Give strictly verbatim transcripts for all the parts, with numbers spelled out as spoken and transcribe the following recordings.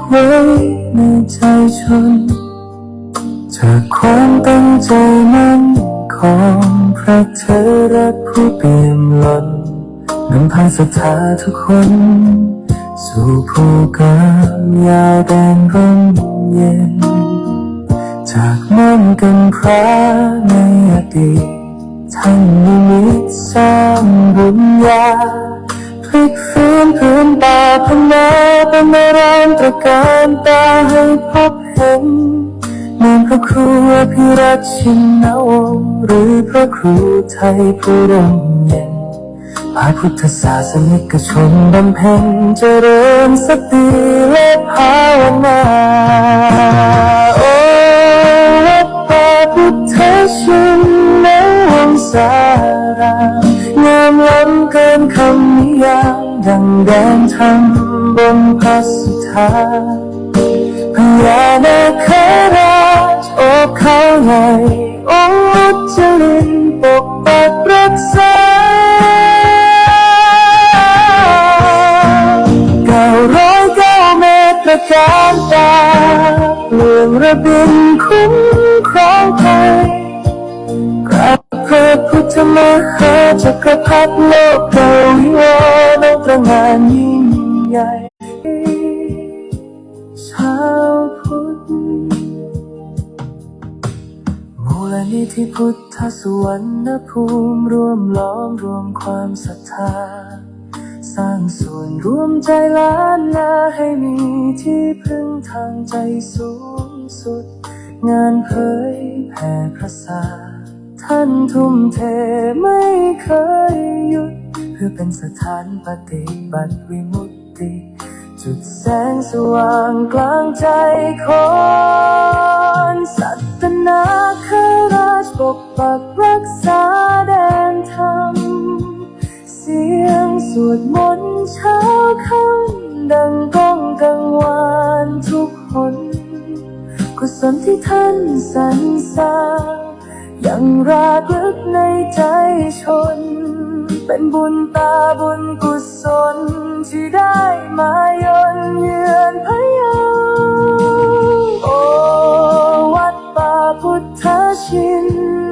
ไว้ในใจชน จากความตั้งใจมั่นของพระเถระผู้เปี่ยมล้น นำพาศรัทธาทุกคน สู่ภูกามยาวแดนร่มเย็น จากม่อนกำพร้าในอดีต ท่านนิมิตสร้างบุญญา พลิกฟื้นพื้นป่าพม่าเป็นอารามตระการตาให้พบเห็น เหมือนพระครูอภิรักษ์ชินวงศ์ หรือพระครูไทยผู้ร่มเย็น พาพุทธศาสนิกชนบำเพ็ญเจริญสติและภาวนา โอ วัดป่าพุทธชินวงศาราม งามล้ำเกินคำนิยาม ดังแดนธรรมบนพระสุธา พญานาคราชโอบเขาใหญ่ องค์มุจลินปกปักรักษา เก้าร้อยเก้าเมตรตระการตา เปลืองระบินคุ้มครองภัย กราบพระพุทธมหาจักรพรรดิโลกวิวรณ์ องค์ตระหง่านยิ่งใหญ่ ชาวพุทธ มูลนิธิพุทธสุวรรณภูมิ ร่วมหลอมรวมความศรัทธา สร้างศูนย์รวมใจล้านนา ให้มีที่พึ่งทางใจสูงสุด งานเผยแผ่พระศาสดา ท่านทุ่มเทไม่เคยหยุด เพื่อเป็นสถานปฏิบัติวิมุตติ จุดแสงสว่างกลางใจคน สัตนาคราชปกปักรักษาแดนธรรม เสียงสวดมนต์เช้าค่ำดังก้องกังวานทุกหน กุศลที่ท่านสรรสร้าง ยังรากลึกในใจชน เป็นบุญตาบุญกุศลที่ได้มาเยือนเยือนพะเยา โอ วัดป่าพุทธชิ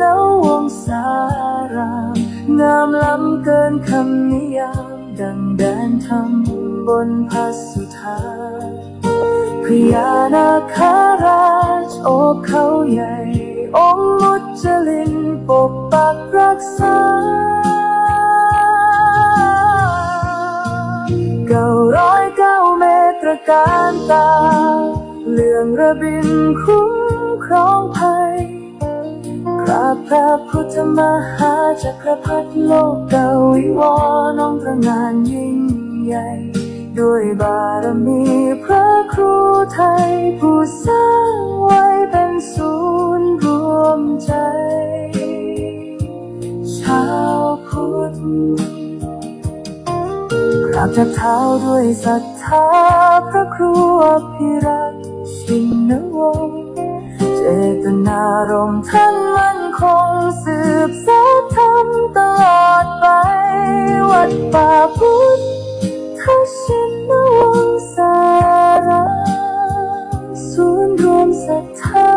นวงศาราม งามล้ำเกินคำนิยาม ดังแดนธรรมบนพระสุธา พญานาคราชโอบเขาใหญ่ องค์มุจลินปกปักรักษา เก้าร้อยเก้าเมตรตระการตา เปลืองระบินคุ้มครองภัย กราบพระพุทธมหาจักรพรรดิโลกวิวรณ์ องค์ตระหง่านยิ่งใหญ่ ด้วยบารมีพระครูไทย ผู้สร้างไว้เป็นศูนย์รวมใจ ชาวพุทธ กราบจับเท้าด้วยศรัทธาพระครูอภิรักษ์ชินวงศ์ เจตนารมณ์ท่านมั่นคง สืบสานธรรมตลอดไป วัดป่าพุทธชินวงศาราม ศูนย์รวมศรัทธา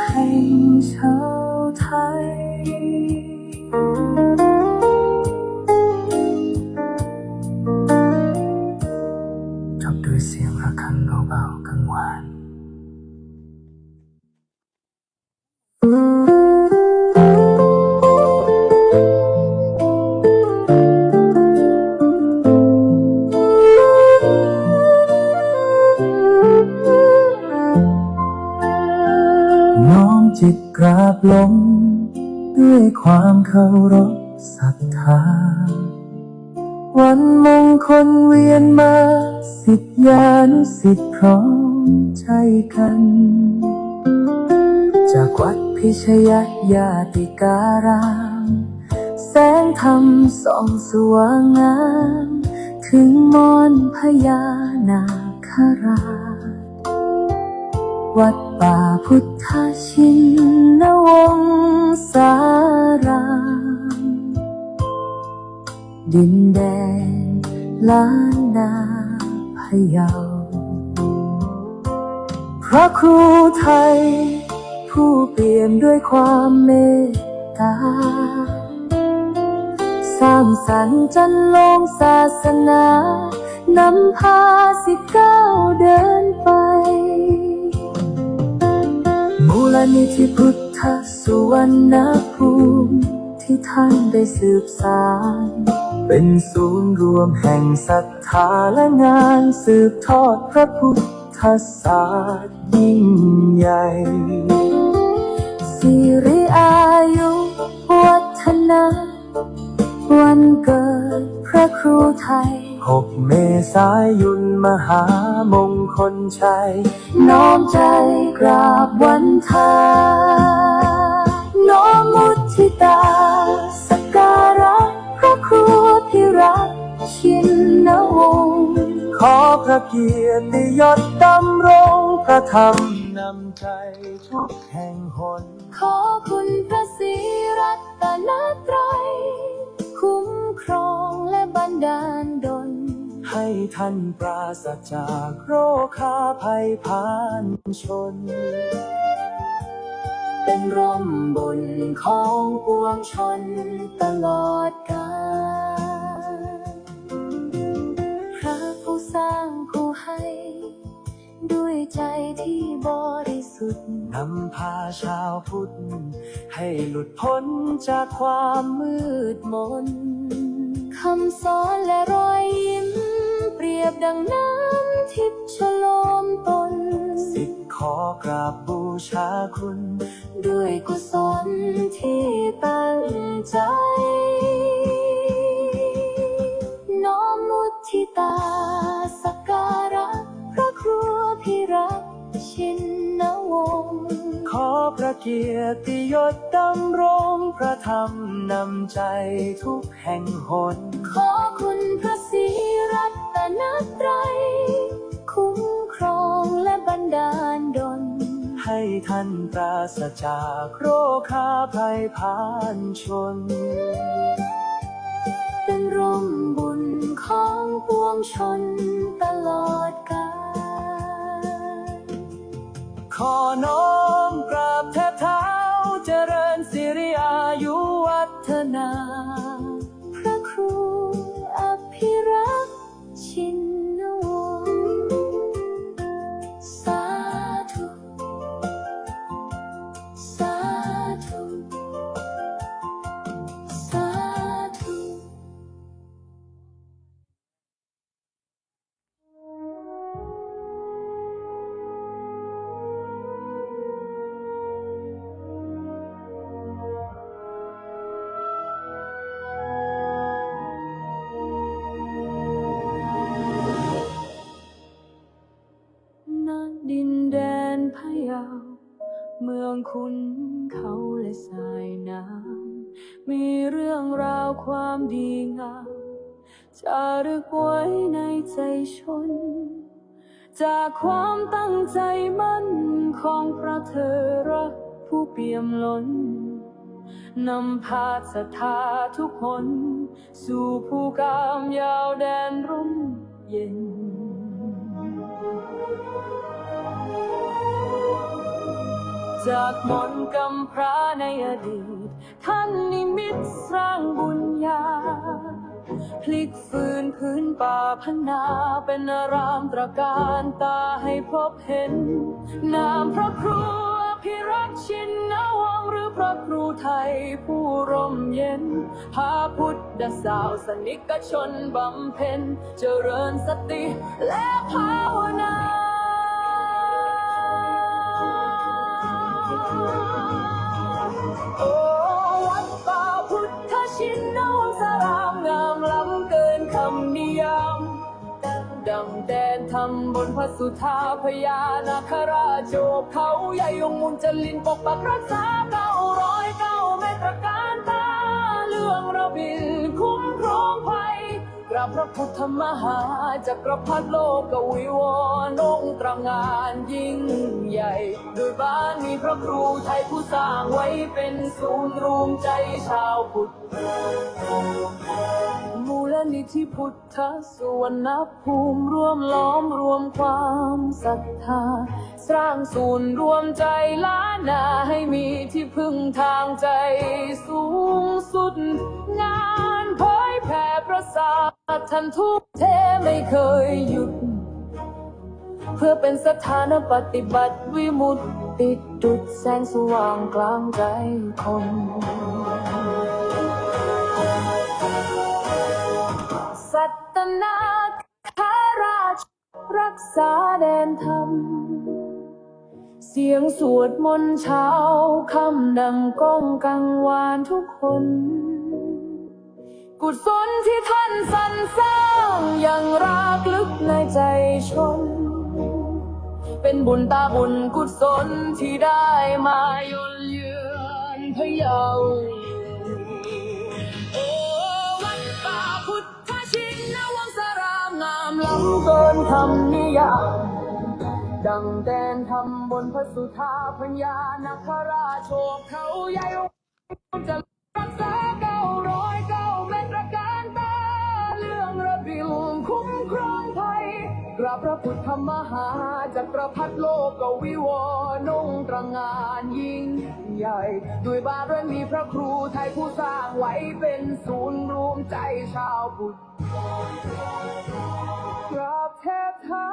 แห่งชาวไทย จบด้วยเสียงระฆังเบาๆกังวาน น้อมจิตกราบลงด้วยความเคารพศรัทธา วันมงคลเวียนมา ศิษยานุศิษย์พร้อมใจกัน จากวัดพิชยญาติการาม แสงธรรมส่องสว่างงาม ถึงม่อนพญานาคราช วัดป่าพุทธชินวงศาราม ดินแดนล้านนาพะเยา พระครูไทย ผู้เปี่ยมด้วยความเมตตา สร้างสรรค์จันทร์โลงศาสนา นำพาศิษย์ก้าวเดินไป มูลนิธิพุทธสุวรรณภูมิ ที่ท่านได้สืบสาน เป็นศูนย์รวมแห่งศรัทธาและงานสืบทอดพระพุทธศาสนายิ่งใหญ่ สิริอายุวัฒนะ วันเกิดพระครูไทย หกเมษายนมหามงคลชัย น้อมใจกราบวันทา น้อมมุทิตา สักการะพระครูอภิรักษ์ชินวงศ์ ขอพระเกียรติยศดำรงพระธรรมนำใจทุกแห่งหน ขอคุณพระศรีรัตนตรัย คุ้มครองและบันดาลดล ให้ท่านปราศจากโรคาภัยพานชน เป็นร่มบุญของปวงชนตลอดกาล พระผู้สร้างผู้ให้ ด้วยใจที่บริสุทธิ์ นำพาชาวพุทธ ให้หลุดพ้นจากความมืดมน คำสอนและรอยยิ้ม เปรียบดังน้ำทิพย์ชโลมตน ศิษย์ขอกราบบูชาคุณ ด้วยกุศลที่ตั้งใจ น้อมมุทิตา สักการะพระครูอภิรักษ์ชินวงศ์ ขอพระเกียรติยศดำรงพระธรรมนำใจทุกแห่งหน ขอคุณพระศรีรัตนตรัย คุ้มครองและบันดาลดล ให้ท่านปราศจากโรคาภัยพานชน เป็นร่มบุญของปวงชนตลอดกาล ขอน้อมกราบแทบเท้าเจริญสิริอายุวัฒนา พระครูอภิรักษ์ชินวงศ์ สาธุ สาธุ สาธุ ณ ดินแดนพะเยา เมืองขุนเขาและสายน้ำ มีเรื่องราวความดีงาม จารึกไว้ในใจชน จากความตั้งใจมั่นของพระเถระผู้เปี่ยมล้น นำพาศรัทธาทุกคน สู่ภูกามยาวแดนร่มเย็น จากหมอนกำพร้าในอดีต ท่านนิมิตสร้างบุญญา พลิกฟื้นพื้นป่าพนา เป็นอารามตระการตาให้พบเห็น นามพระครูอภิรักษ์ชินวงศ์ หรือพระครูไทยผู้ร่มเย็น พาพุทธศาสนิกชนบำเพ็ญ เจริญสติและภาวนา โอ้ วัดป่าพุทธชินวงศาราม งามล้ำเกินคำนิยาม ดังแดนธรรมบนพระสุธา พญานาคราชโอบเขาใหญ่ องค์มุจลินปกปักรักษา เก้าร้อยเก้าเมตรตระการตา เรื่องระบินคุ้มครองภัย กราบพระพุทธมหาจักรพรรดิโลกวิวรณ์ องค์ตระหง่านยิ่งใหญ่ โดยบารมีพระครูไทยผู้สร้างไว้ เป็นศูนย์รวมใจชาวพุทธ มูลนิ ที่พุทธสุวรรณภูมิ รวมล้อมรวมความศรัทธา สร้างศูนย์รวมใจล้านนา ให้มีที่พึ่งทางใจสูงสุด งานเผยแผ่พระศาสดาท่านทุ่มเทไม่เคยหยุด เพื่อเป็นสถานปฏิบัติวิมุตติ จุดแสงสว่างกลางใจคน สัตนาคราชรักษาแดนธรรม เสียงสวดมนต์เช้าค่ำดังก้องกังวานทุกคน กุศลที่ท่านสรรสร้างยังรากลึกในใจชน เป็นบุญตาบุญกุศลที่ได้มาเยือนเยือนพะเยา โอ วัดป่าพุทธชินวงศาราม งามล้ำเกินคำนิยาม ดังแดนธรรมบนพระสุธา พญานาคราชโอบเขาใหญ่ จะรักษาเก้าร้อยเก้าเมตร ตระการตา เรื่องระบิลคุ้มครองภัย กราบพระพุทธมหาจักรพรรดิโลกวิวรณ์ องค์ตระหง่านยิ่งใหญ่ ด้วยบารมีพระครูไทยผู้สร้างไว้ เป็นศูนย์รวมใจชาวพุทธ กราบแทบเท้า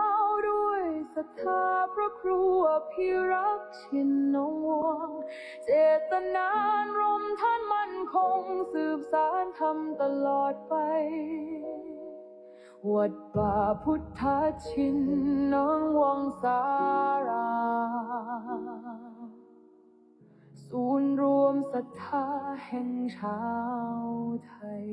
ด้วยศรัทธาพระครูอภิรักษ์ชินวงศ์ เจตนารมณ์ท่านมั่นคง สืบสานธรรมตลอดไป วัดป่าพุทธชินวงศาราม ศูนย์รวมศรัทธาแห่งชาวไทย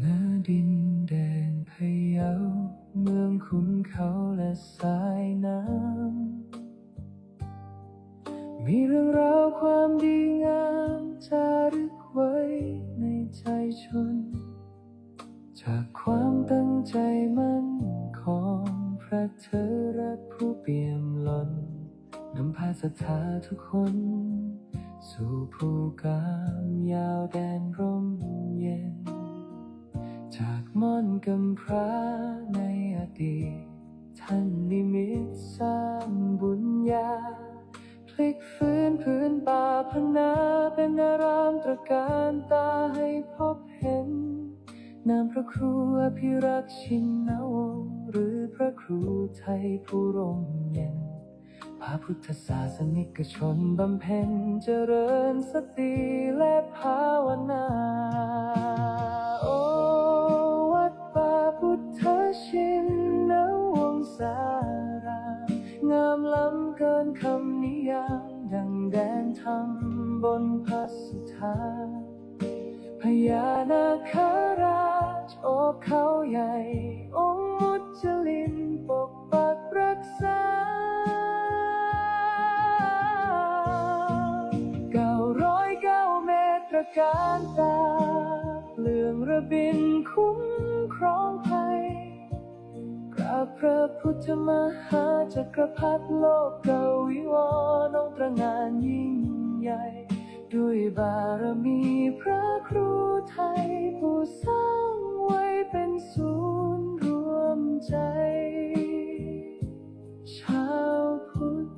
ณ ดินแดนพะเยา เมืองขุนเขาและสายน้ำ มีเรื่องราวความดีงามจารึกไว้ในใจชน จากความตั้งใจมั่นของพระเถระผู้เปี่ยมล้น นำพาศรัทธาทุกคน สู่ภูกามยาวแดนร่มเย็น จากม่อนกำพร้าในอดีต ท่านนิมิตสร้างบุญญา พลิกฟื้นผืนป่าพนาเป็นอารามตระการตาให้พบเห็น นามพระครูอภิรักษ์ชินวงศ์ หรือพระครูไทยผู้ร่มเย็น พาพุทธศาสนิกชนบำเพ็ญเจริญสติและภาวนา โอ วัดป่าพุทธชินวงศาราม งามล้ำเกินคำนิยาม ดังแดนธรรมบนพระสุธา พญานาคราชโอบเขาใหญ่ องค์มุจลินปกปักรักษา เก้าร้อยเก้าเมตร ตระการตา เรื่องระบินคุ้มครองภัย กราบพระพุทธมหาจักรพรรดิโลกวิวรณ์ องค์ตระหง่านยิ่งใหญ่ ด้วยบารมีพระครูไทยผู้สร้างไว้เป็นศูนย์รวมใจชาวพุทธ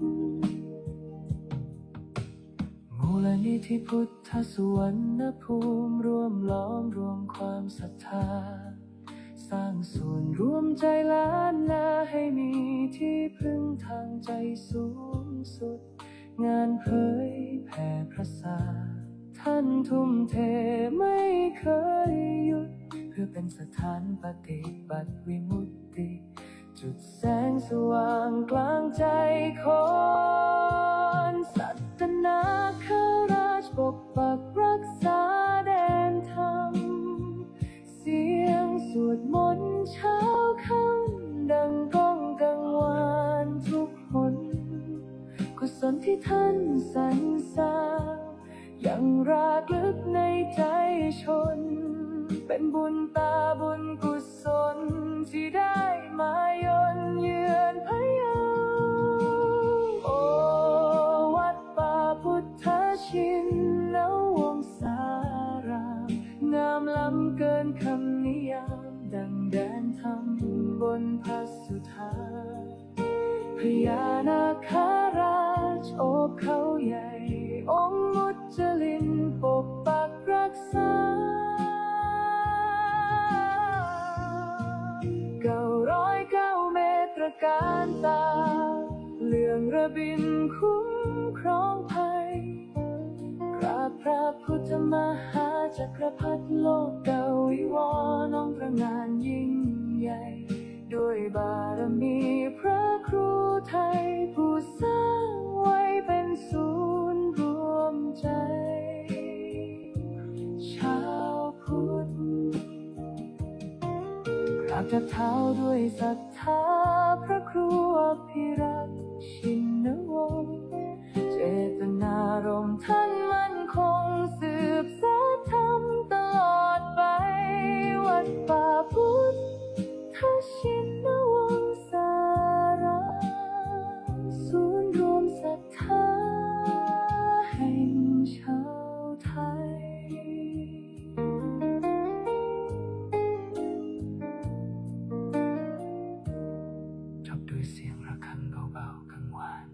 มูลนิธิพุทธสุวรรณภูมิ รวมล้อมรวมความศรัทธา สร้างศูนย์รวมใจล้านนา ให้มีที่พึ่งทางใจสูงสุด งานเผยแผ่พระศาสดาท่านทุ่มเทไม่เคยหยุด เพื่อเป็นสถานปฏิบัติวิมุตติ จุดแสงสว่างกลางใจคน สัตนาคราชปกปักรักษาแดนธรรม เสียงสวดมนต์เช้าค่ำดังก้องกังวานทุกหน ที่ท่านสรรสร้างอย่างรากลึกในใจชน เป็นบุญตาบุญกุศลที่ได้มาเยือนพะเยา โอ วัดป่าพุทธชินวงศาราม งามล้ำเกินคำนิยาม ดังแดนธรรมบนพระสุธา พญานาคราชโอบเขาใหญ่ องค์มุจลินปกปักรักษา เก้าร้อยเก้าเมตรการตา เหลืองระบินคุ้มครองภัย กราบพระพุทธมหาจักรพรรดิโลกวิวรณ์ องค์ตระหง่านยิ่งใหญ่ ด้วยบารมีพระครูไทย ผู้สร้างไว้เป็นศูนย์รวมใจ ชาวพุทธ กราบเท้าด้วยศรัทธาพระครูอภิรักษ์ชินวงศ์ เจตนารมณ์ท่านมั่นคง สืบสานธรรมตลอดไป วัดป่าพุทธชินวงศาราม ศูนย์รวมศรัทธาแห่งชาวไทย จบด้วยเสียงระฆังเบาๆ กังวาน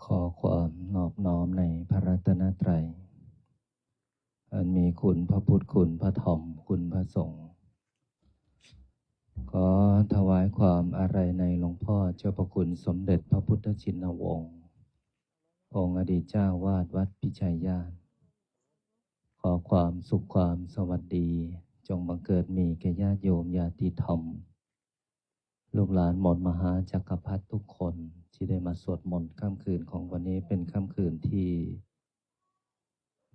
ขอความนอบน้อมในพระรัตนตรัย อันมีคุณพระพุทธ คุณพระธรรม คุณพระสงฆ์ ขอถวายความอาลัยในหลวงพ่อเจ้าพระคุณสมเด็จพระพุทธชินวงศ์ องค์อดีตเจ้าวาดวัดพิชัยญาณ ขอความสุขความสวัสดี จงบังเกิดมีแก่ญาติโยมญาติธรรม ลูกหลานมนต์มหาจักรพรรดิทุกคนที่ได้มาสวดมนต์ค่ำคืนของวันนี้เป็นค่ำคืนที่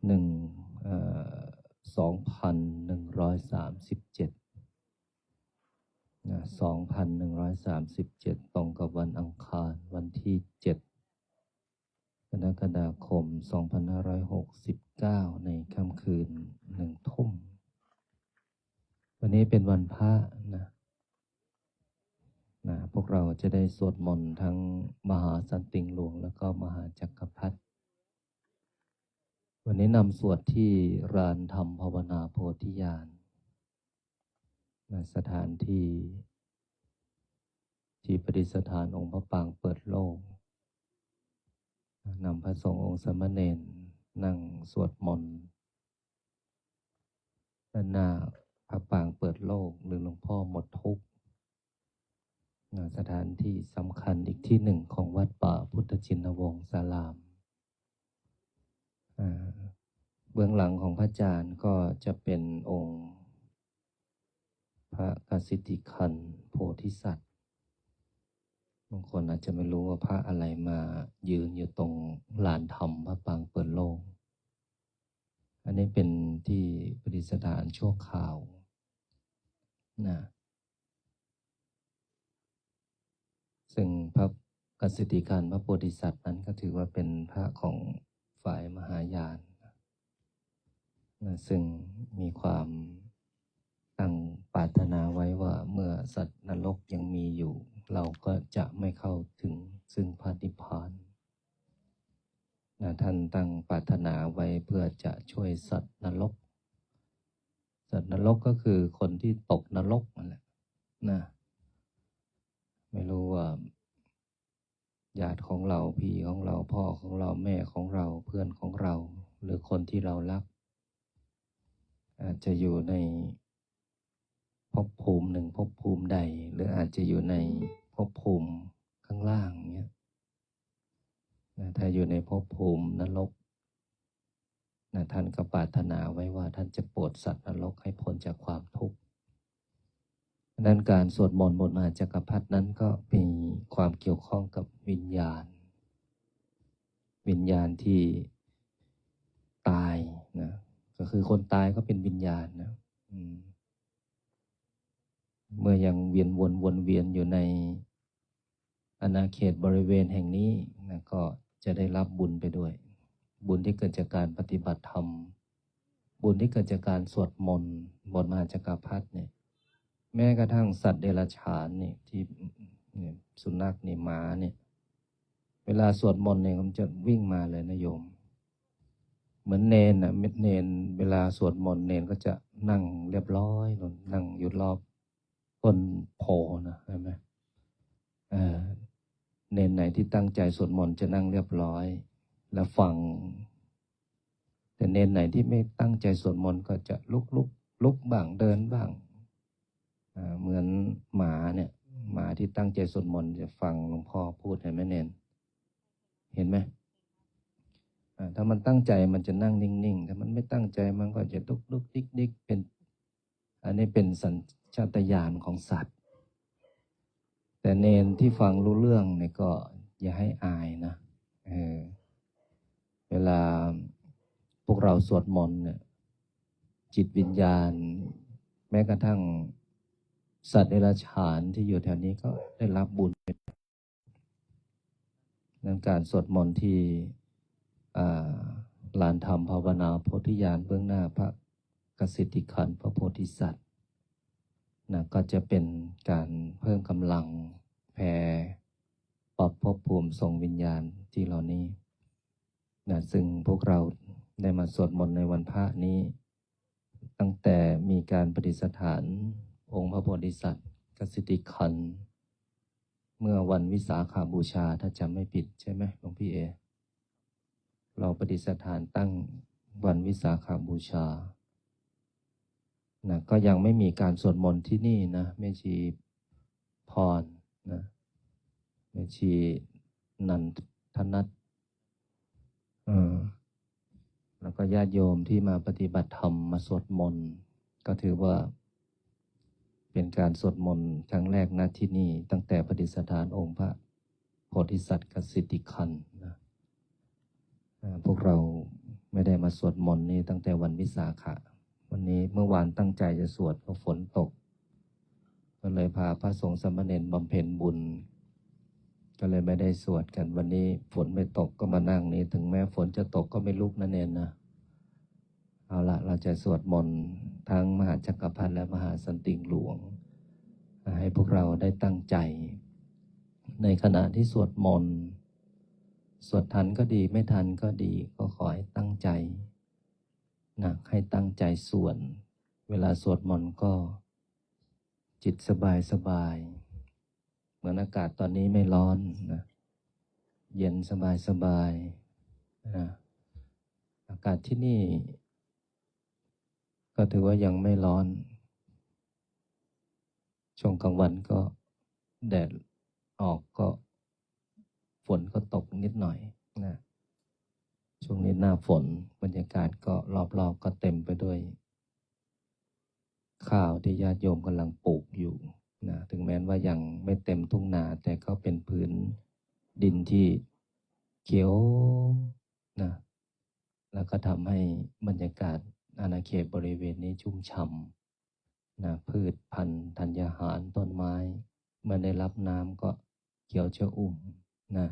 หนึ่ง เอ่อ สองพันหนึ่งร้อยสามสิบเจ็ด นะ สองพันหนึ่งร้อยสามสิบเจ็ด ตรงกับวันอังคาร วันที่ เจ็ด กรกฎาคม สองพันห้าร้อยหกสิบเก้า ในค่ำคืน หนึ่ง ทุ่ม วันนี้เป็นวันพระนะ นะ พวกเราจะได้สวดมนต์ทั้งมหาสันติงหลวง แล้วก็มหาจักรพรรดิ วันนี้นำสวดที่ลานธรรมภาวนาโพธิญาณ นะ สถานที่ที่ประดิษฐานองค์พระปางเปิดโลก นำพระสงฆ์องค์สามเณรนั่งสวดมนต์ ด้านหน้าพระปางเปิดโลก หรือหลวงพ่อหมดทุกข์ นะ สถานที่สำคัญอีกที่หนึ่งของวัดป่าพุทธชินวงศาราม อ่า เบื้องหลังของพระอาจารย์ก็จะเป็นองค์พระกสิทธิคันโพธิสัตว์ บางคนอาจจะไม่รู้ว่าพระอะไรมายืนอยู่ตรงลานธรรมพระปางเปิดโลก อันนี้เป็นที่ประดิษฐานชั่วคราวนะ ซึ่งพระกสิทธิคันพระโพธิสัตว์นั้นก็ถือว่าเป็นพระของฝ่ายมหายานนะ ซึ่งมีความตั้งปรารถนาไว้ว่าเมื่อสัตว์นรกยังมีอยู่ เราก็จะไม่เข้าถึงซึ่งพระนิพพานนะ ท่านตั้งปรารถนาไว้เพื่อจะช่วยสัตว์นรก สัตว์นรกก็คือคนที่ตกนรกนั่นแหละนะ ไม่รู้ว่าญาติของเรา พี่ของเรา พ่อของเรา แม่ของเรา เพื่อนของเรา หรือคนที่เรารัก อาจจะอยู่ในภพภูมิหนึ่งภพภูมิใด หรืออาจจะอยู่ในภพภูมิข้างล่างเนี้ยนะ ถ้าอยู่ในภพภูมินรกนะ ท่านก็ปรารถนาไว้ว่าท่านจะโปรดสัตว์นรกให้พ้นจากความทุกข์ ดังนั้นการสวดมนต์บทมหาจักรพรรดินั้นก็มีความเกี่ยวข้องกับวิญญาณ วิญญาณที่ตายนะ ก็คือคนตายก็เป็นวิญญาณนะ อืม เมื่อยังเวียนวนวนเวียนอยู่ใน อาณาเขตบริเวณแห่งนี้นะ ก็จะได้รับบุญไปด้วย บุญที่เกิดจากการปฏิบัติธรรม บุญที่เกิดจากการสวดมนต์ บทมหาจักรพรรดิเนี่ย แม้กระทั่งสัตว์เดรัจฉานเนี่ย ที่เนี่ย สุนัขเนี่ย หมาเนี่ย เวลาสวดมนต์เนี่ย มันจะวิ่งมาเลยนะโยม เหมือนเณรน่ะ เณรเวลาสวดมนต์ เณรก็จะนั่งเรียบร้อย นั่งอยู่รอบต้นโพธิ์นะ เห็นไหม เอ่อ เณรไหนที่ตั้งใจสวดมนต์จะนั่งเรียบร้อย แล้วฟัง แต่เณรไหนที่ไม่ตั้งใจสวดมนต์ก็จะลุกลุกลุกบ้าง เดินบ้าง อ่า เหมือนหมาเนี่ย หมาที่ตั้งใจสวดมนต์จะฟังหลวงพ่อพูด เห็นไหมเณร เห็นไหม อ่า ถ้ามันตั้งใจมันจะนั่งนิ่งๆ ถ้ามันไม่ตั้งใจมันก็จะลุกลุกดิกดิก เป็น อันนี้เป็นสัญชาตญาณของสัตว์ แต่เณรที่ฟังรู้เรื่องเนี่ยก็อย่าให้อายนะ เออ เวลาพวกเราสวดมนต์เนี่ย จิตวิญญาณ แม้กระทั่งสัตว์เดรัจฉานที่อยู่แถวนี้ก็ได้รับบุญ นั้นการสวดมนต์ที่ อ่า ลานธรรมภาวนาโพธิญาณเบื้องหน้าพระกสิทธิขันธ์พระโพธิสัตว์นะ ก็จะเป็นการเพิ่มกำลังแผ่ปรับภพภูมิส่งวิญญาณที่เหล่านี้นะ ซึ่งพวกเราได้มาสวดมนต์ในวันพระนี้ ตั้งแต่มีการประดิษฐานองค์พระโพธิสัตว์กสิทธิขันธ์ เมื่อวันวิสาขบูชา ถ้าจำไม่ผิดใช่ไหมหลวงพี่เอ เราประดิษฐานตั้งวันวิสาขบูชานะ ก็ยังไม่มีการสวดมนต์ที่นี่นะ แม่ชีพรนะ แม่ชีนันทนัท เอ่อ แล้วก็ญาติโยมที่มาปฏิบัติธรรมมาสวดมนต์ ก็ถือว่าเป็นการสวดมนต์ครั้งแรกณที่นี่ ตั้งแต่ประดิษฐานองค์พระโพธิสัตว์กสิทธิขันธ์นะ อ่า พวกเราไม่ได้มาสวดมนต์นี่ตั้งแต่วันวิสาขะ วันนี้ เมื่อวานตั้งใจจะสวดก็ฝนตก ก็เลยพาพระสงฆ์สามเณรบำเพ็ญบุญ ก็เลยไม่ได้สวดกัน วันนี้ฝนไม่ตกก็มานั่งนี่ ถึงแม้ฝนจะตกก็ไม่ลุกนะเณรนะ เอาละ เราจะสวดมนต์ทั้งมหาจักรพรรดิและมหาสันติหลวง ให้พวกเราได้ตั้งใจ ในขณะที่สวดมนต์ สวดทันก็ดี ไม่ทันก็ดี ก็ขอให้ตั้งใจนะ ให้ตั้งใจสวด เวลาสวดมนต์ก็จิตสบายสบาย เหมือนอากาศตอนนี้ไม่ร้อนนะ เย็นสบายสบายนะ อากาศที่นี่ก็ถือว่ายังไม่ร้อน ช่วงกลางวันก็แดดออก ก็ฝนก็ตกนิดหน่อยนะ ช่วงนี้หน้าฝน บรรยากาศก็รอบๆก็เต็มไปด้วยข้าวที่ญาติโยมกำลังปลูกอยู่นะ ถึงแม้ว่ายังไม่เต็มทุ่งนา แต่ก็เป็นพื้นดินที่เขียวนะ แล้วก็ทำให้บรรยากาศอาณาเขตบริเวณนี้ชุ่มฉ่ำนะ พืชพันธุ์ธัญญาหารต้นไม้ เมื่อได้รับน้ำก็เขียวชอุ่มนะ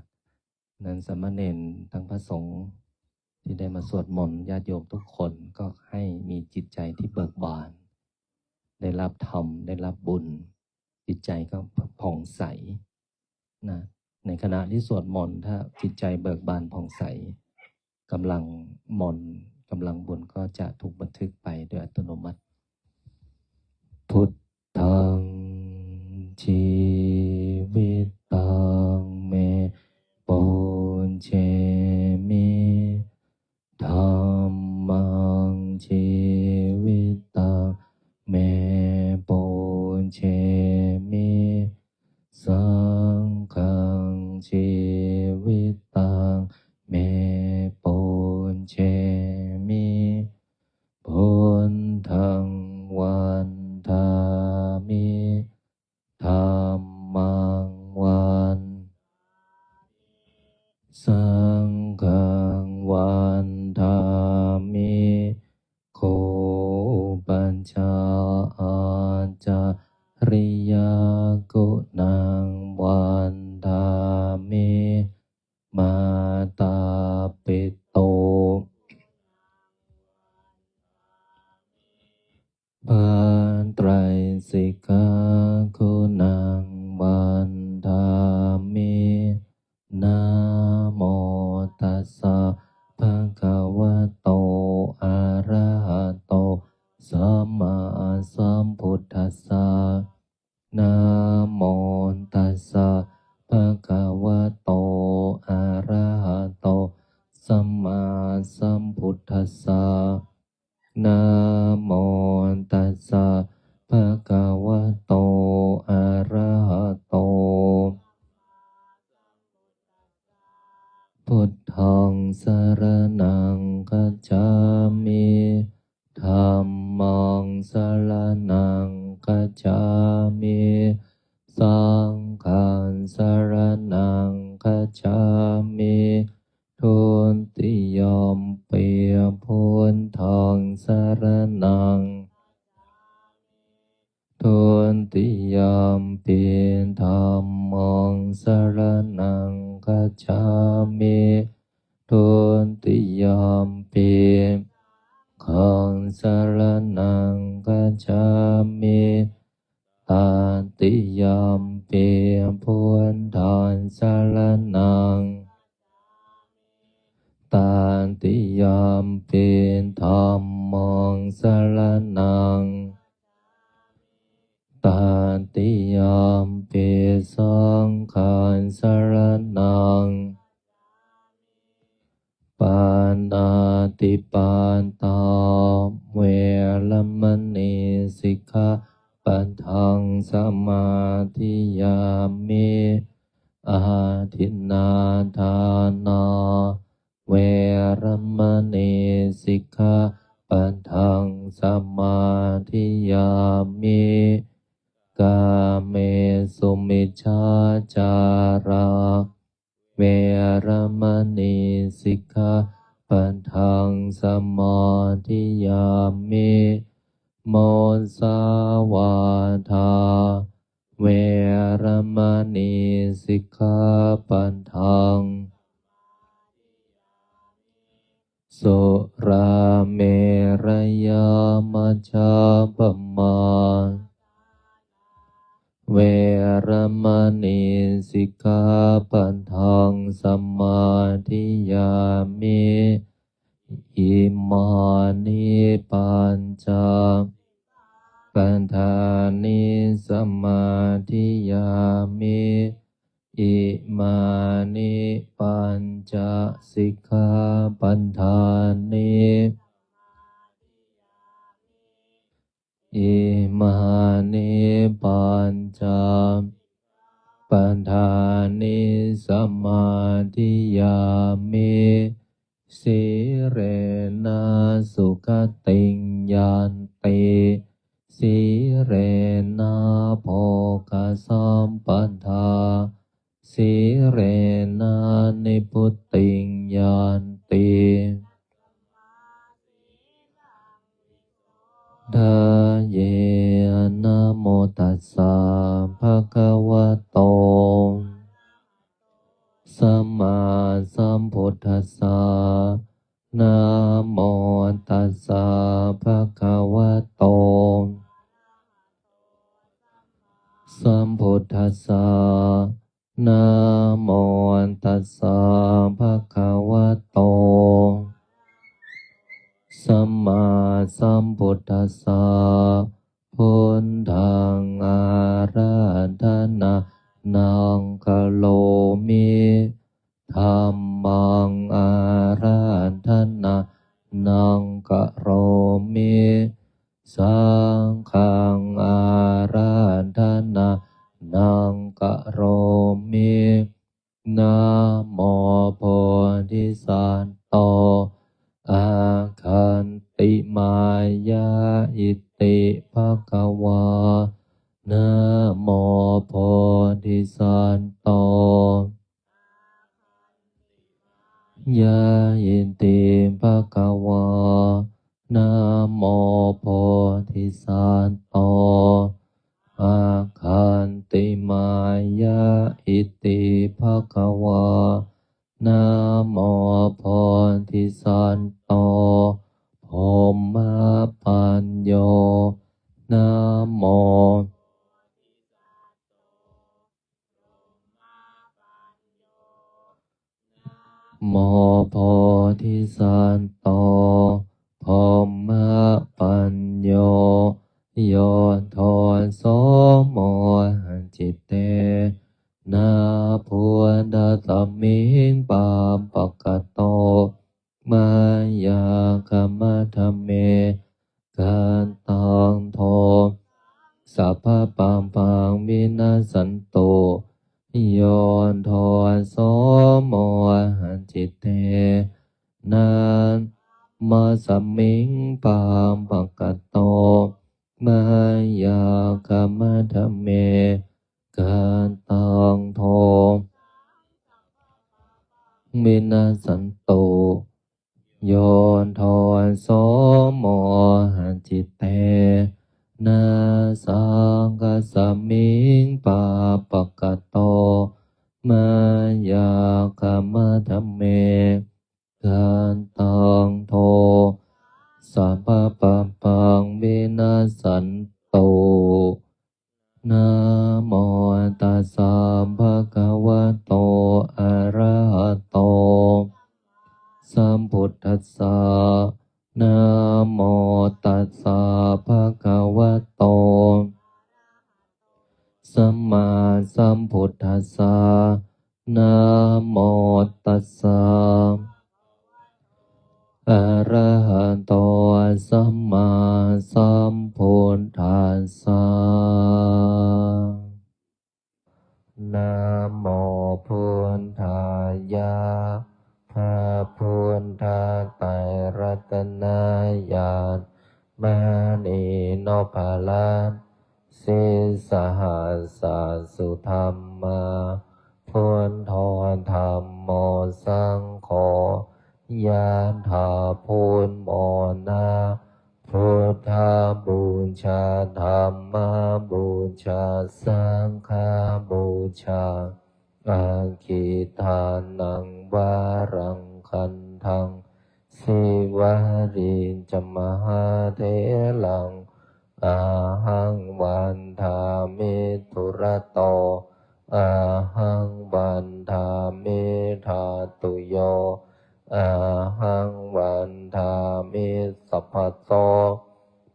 นั้นสามเณรทั้งพระสงฆ์ที่ได้มาสวดมนต์ ญาติโยมทุกคนก็ให้มีจิตใจที่เบิกบาน ได้รับธรรม ได้รับบุญ จิตใจก็ผ่องใสนะ ในขณะที่สวดมนต์ ถ้าจิตใจเบิกบานผ่องใส กำลังมนต์ กำลังบุญก็จะถูกบันทึกไปโดยอัตโนมัติ Buddhaṃ jīvitaṃ me pūjemi, Dhammaṃ jīvitaṃ me pūjemi, Saṅghaṃ jīvitaṃ me pūjemi, Buddhaṃ vandāmi, Dhammaṃ van-, Saṅghaṃ vandāmi, Guru upajjhāyācariyaguṇaṃ vandāmi. Buddhaṃ saraṇaṃ gacchāmi. Dhammaṃ saraṇaṃ gacchāmi. Saṅghaṃ saraṇaṃ gacchāmi. Dutiyampi buddhaṃ saraṇaṃ. Dutiyampi dhammaṃ saraṇaṃ gacchāmi. Dutiyampi saṅghaṃ saraṇaṃ gacchāmi. Tatiyampi buddhaṃ saraṇaṃ. Tatiyampi dhammaṃ saraṇaṃ. Tatiyampi saṅghaṃ saraṇaṃ. Pāṇātipātā veramaṇī sikkhāpadaṃ samādiyāmi. Adinnādānā veramaṇī sikkhāpadaṃ samādiyāmi. Kāmesu micchācārā veramaṇī sikkhāpadaṃ samādiyāmi. Musāvādā veramaṇī sikkhāpadaṃ. Surāmerayamajjapamā veramaṇī sikkhāpadaṃ samādiyāmi. Imāni pañca padāni samādiyāmi. Imāni pañca sikkhāpadāni. Imāni pañca padāni samādiyāmi. Sīlena sugatiṃ yanti, sīlena bhogasampadā, sīlena nibbutiṃ yanti. Dāye. Namo tassa bhagavato sammāsambuddhassa. Namo tassa bhagavato sambuddhassa. Namo tassa bhagavato sammāsambuddhassa. Buddhaṃ ārādhanaṃ karomi. Dhammaṃ ārādhanaṃ karomi. Saṅghaṃ ārādhanaṃ karomi. Namo bodhisatto āgantimāya iti bhagavā. Namo bodhisatto āgantimāya iti bhagavā. Namo bodhisatto āgantimāya iti bhagavā. Namo bodhisatto brahmapañño. Namo namo bodhisatto brahmapañño. Yo doso mohacittena buddhasmiṃ pāpakato mayā khamatha me. Khantaṃ do sabbapāpaṃ vinassantu. Yo doso mohacittena citena, sabbasmiṃ pāpakato mayā khamatha me. Kataṃ kho vinassantu yo doso mohacitena, sabbasmiṃ pāpakato mayā khamatha me. Kataṃ kho sabbapāpaṃ vinassantu. Namo tassa bhagavato arahato sambuddhassa. Namo tassa bhagavato sammāsambuddhassa. Namo tassa arahato sammāsambuddhassa. Namo buddhāya. พระพุทธไตรรัตนญาณ มณีนพรัตน์ sīsahassa sudhammā, buddho dhammo saṅgho, yathā buddhamona, buddhapūjā, dhammapūjā, saṅghapūjā, aggidānaṃ varaṃ gandhaṃ, sīvalī ca mahātheraṃ, ahaṃ vandāmi dūrato, ahaṃ vandāmi dhātuyo, ahaṃ vandāmi sabbaso,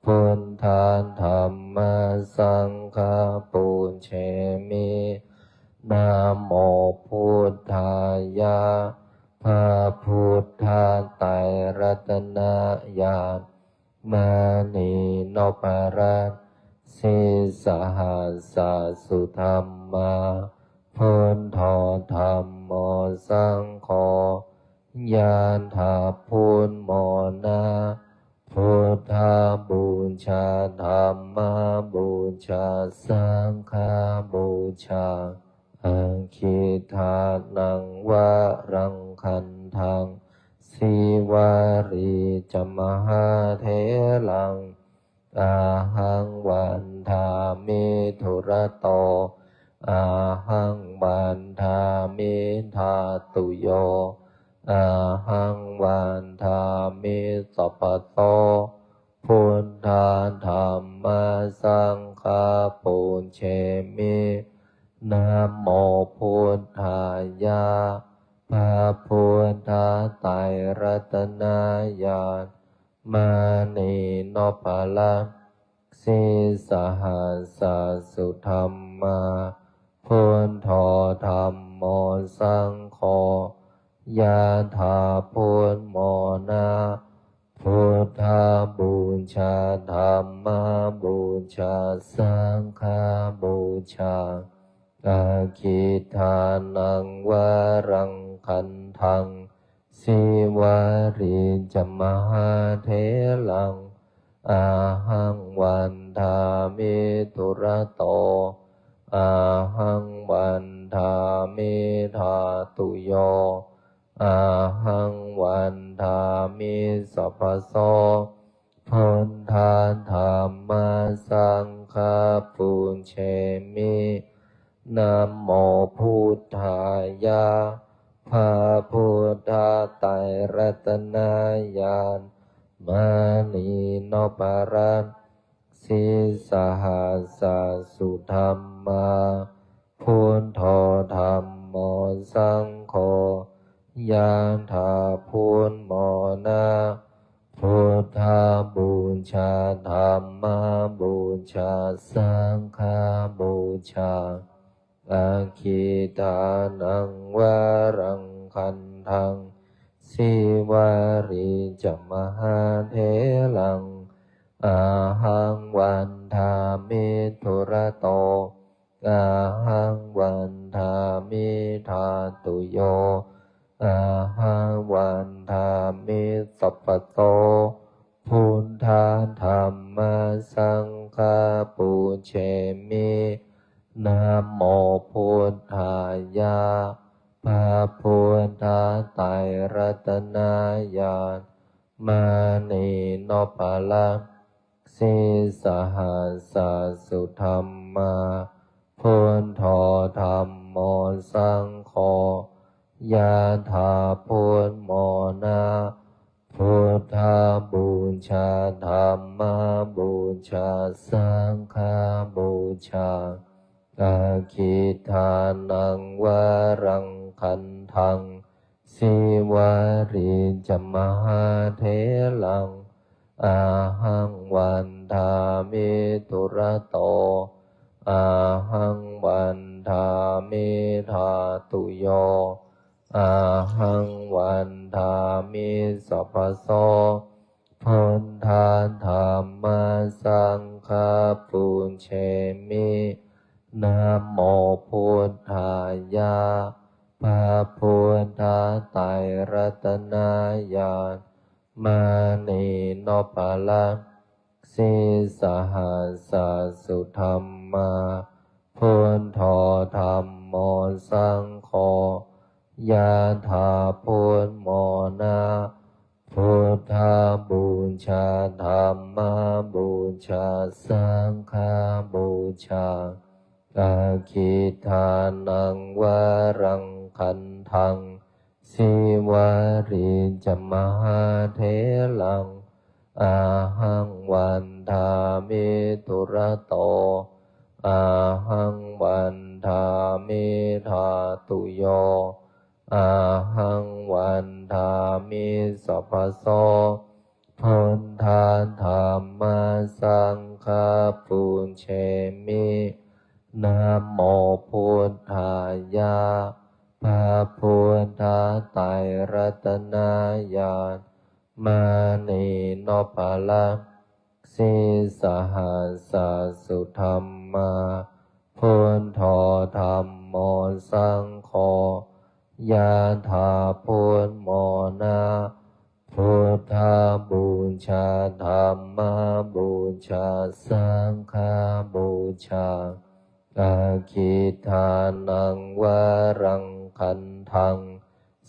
buddha dhamma saṅgha pūjemi. Namo buddhāya. พระพุทธไตรรัตนญาณ มณีนพรัตน์ sīsahassa sudhammā, buddho dhammo saṅgho, yathā buddhamona, buddhapūjā, dhammapūjā, saṅghapūjā, aggidānaṃ varaṃ gandhaṃ, sīvalī ca mahātheraṃ, ahaṃ vandāmi dūrato, ahaṃ vandāmi dhātuyo, ahaṃ vandāmi sabbaso, buddha dhamma saṅgha pūjemi. Namo buddhāya. พระพุทธไตรรัตนญาณ มณีนพรัตน์ sīsahassa sudhammā, buddho dhammo saṅgho, yathā buddhamona, buddhapūjā, dhammapūjā, saṅghapūjā, aggidānaṃ varaṃ gandhaṃ, sīvalī ca mahātheraṃ, ahaṃ vandāmi dūrato, ahaṃ vandāmi dhātuyo, ahaṃ vandāmi sabbaso, buddha dhamma saṅgha pūjemi. Namo buddhāya. พระพุทธไตรรัตนญาณ มณีนพรัตน์ sīsahassa sudhammā, buddho dhammo saṅgho, yathā buddhamona, buddhapūjā, dhammapūjā, saṅghapūjā, aggidānaṃ varaṃ gandhaṃ, sīvalī ca mahātheraṃ, ahaṃ vandāmi dūrato, ahaṃ vandāmi dhātuyo, Ahaṃ vandāmi sabbaso buddhā dhammā saṅghā pūjemi. Namo buddhāya. พระพุทธไตรรัตนญาณ มณีนพรัตน์ sīsahassa sudhammā, buddho dhammo saṅgho, yādā buddhamona, buddhapūjā dhammapūjā saṅghapūjā, aggidānaṃ varaṃ gandhaṃ, sīvalī ca mahātheraṃ, ahaṃ vandāmi dūrato, ahaṃ vandāmi dhātuyo, ahaṃ vandāmi sabbaso, buddhā dhammā saṅghā pūjemi. Namo buddhāya. พระพุทธไตรรัตนญาณ มณีนพรัตน์ sīsahassa sudhammā, buddho dhammo saṅgho, yādā buddhamona, buddhapūjā dhammapūjā saṅghapūjā, aggidānaṃ varaṃ gandhaṃ, sīvalī ca mahātheraṃ, ahaṃ vandāmi dūrato, ahaṃ vandāmi dhātuyo, ahaṃ vandāmi sabbaso, buddhā dhammā saṅghā pūjemi. Namo buddhāya. พระพุทธไตรรัตนญาณ มณีนพรัตน์ sīsahassa sudhammā, buddho dhammo saṅgho, yādā buddhamona, buddhapūjā dhammapūjā saṅghapūjā, aggidānaṃ varaṃ gandhaṃ,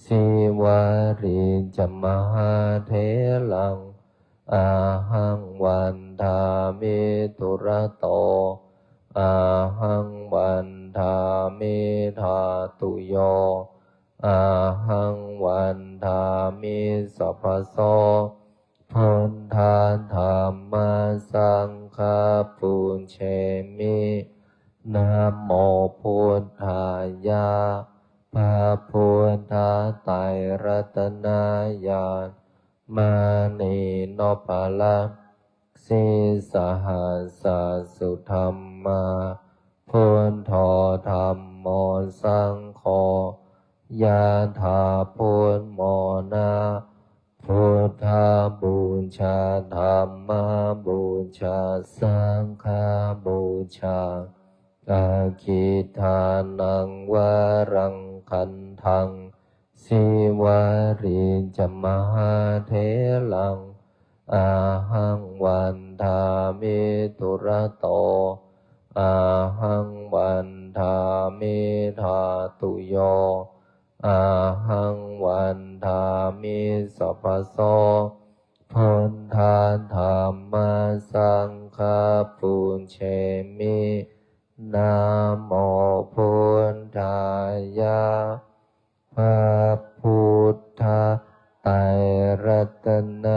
sīvalī ca mahātheraṃ, ahaṃ vandāmi dūrato, ahaṃ vandāmi dhātuyo, ahaṃ vandāmi sabbaso, buddhā dhammā saṅghā pūjemi. Namo buddhāya. พระพุทธไตรรัตนญาณ มณีนพรัตน์ sīsahassa sudhammā, buddho dhammo saṅgho, yādā buddhamona, buddhapūjā dhammapūjā saṅghapūjā, aggidānaṃ varaṃ gandhaṃ, sīvalī ca mahātheraṃ, ahaṃ vandāmi dūrato, ahaṃ vandāmi dhātuyo, ahaṃ vandāmi sabbaso, buddhā dhammā saṅghā pūjemi. Namo buddhāya. พระพุทธไตรรัตน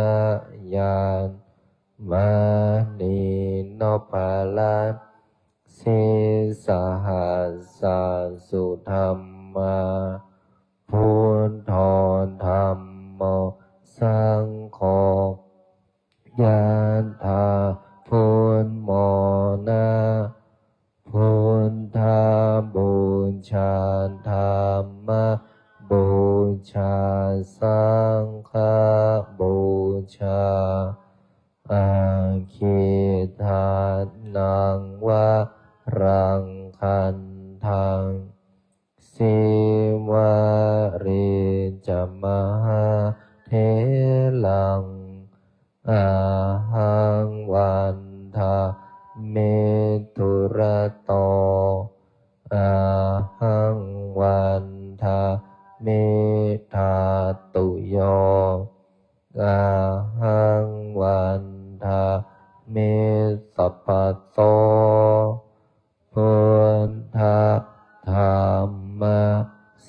ญาณ มณีนพรัตน์ sīsahassa sudhammā, buddho dhammo saṅgho, yādā buddhamona, buddhapūjā dhammapūjā saṅghapūjā, aggidānaṃ varaṃ gandhaṃ, sīvalī mahātheraṃ ahaṃ vandāmi dūrato ahaṃ vandāmi dhātuyo ahaṃ vandāmi sabbaso buddha dhamma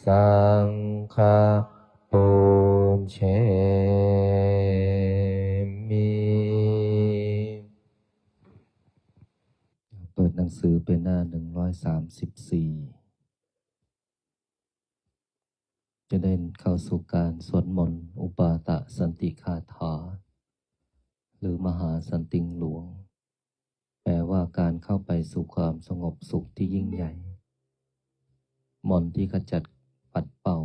saṅgha pūjemi. เปิดหนังสือเป็นหน้า หนึ่งร้อยสามสิบสี่ จะได้เข้าสู่การสวดมนต์ อุปาทสันติคาถา หรือมหาสันติงหลวง แปลว่าการเข้าไปสู่ความสงบสุขที่ยิ่งใหญ่ มนต์ที่ขจัดปัดเป่า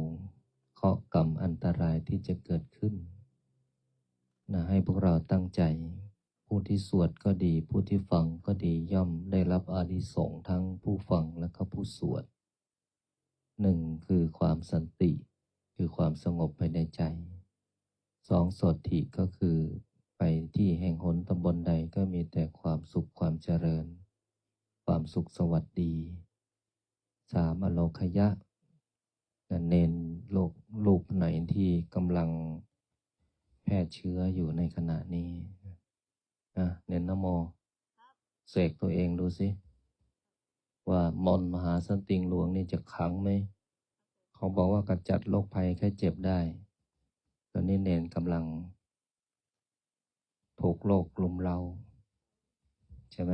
เคราะห์กรรมอันตรายที่จะเกิดขึ้น นะ ให้พวกเราตั้งใจ ผู้ที่สวดก็ดี ผู้ที่ฟังก็ดี ย่อมได้รับอานิสงส์ทั้งผู้ฟังและก็ผู้สวด หนึ่ง คือความสันติ คือความสงบภายในใจ สอง โสตถิ ก็คือไปที่แห่งหนตำบลใดก็มีแต่ความสุขความเจริญ ความสุขสวัสดี สาม อโลคยะ เณรโรค รูปไหนที่กำลังแพร่เชื้ออยู่ในขณะนี้ นะ เณรนโม เสกตัวเองดูสิ ว่ามนต์มหาสันติงหลวงนี่จะขลังไหม เขาบอกว่าขจัดโรคภัยไข้เจ็บได้ ตอนนี้เณรกำลังถูกโรครุมเร้า ใช่ไหม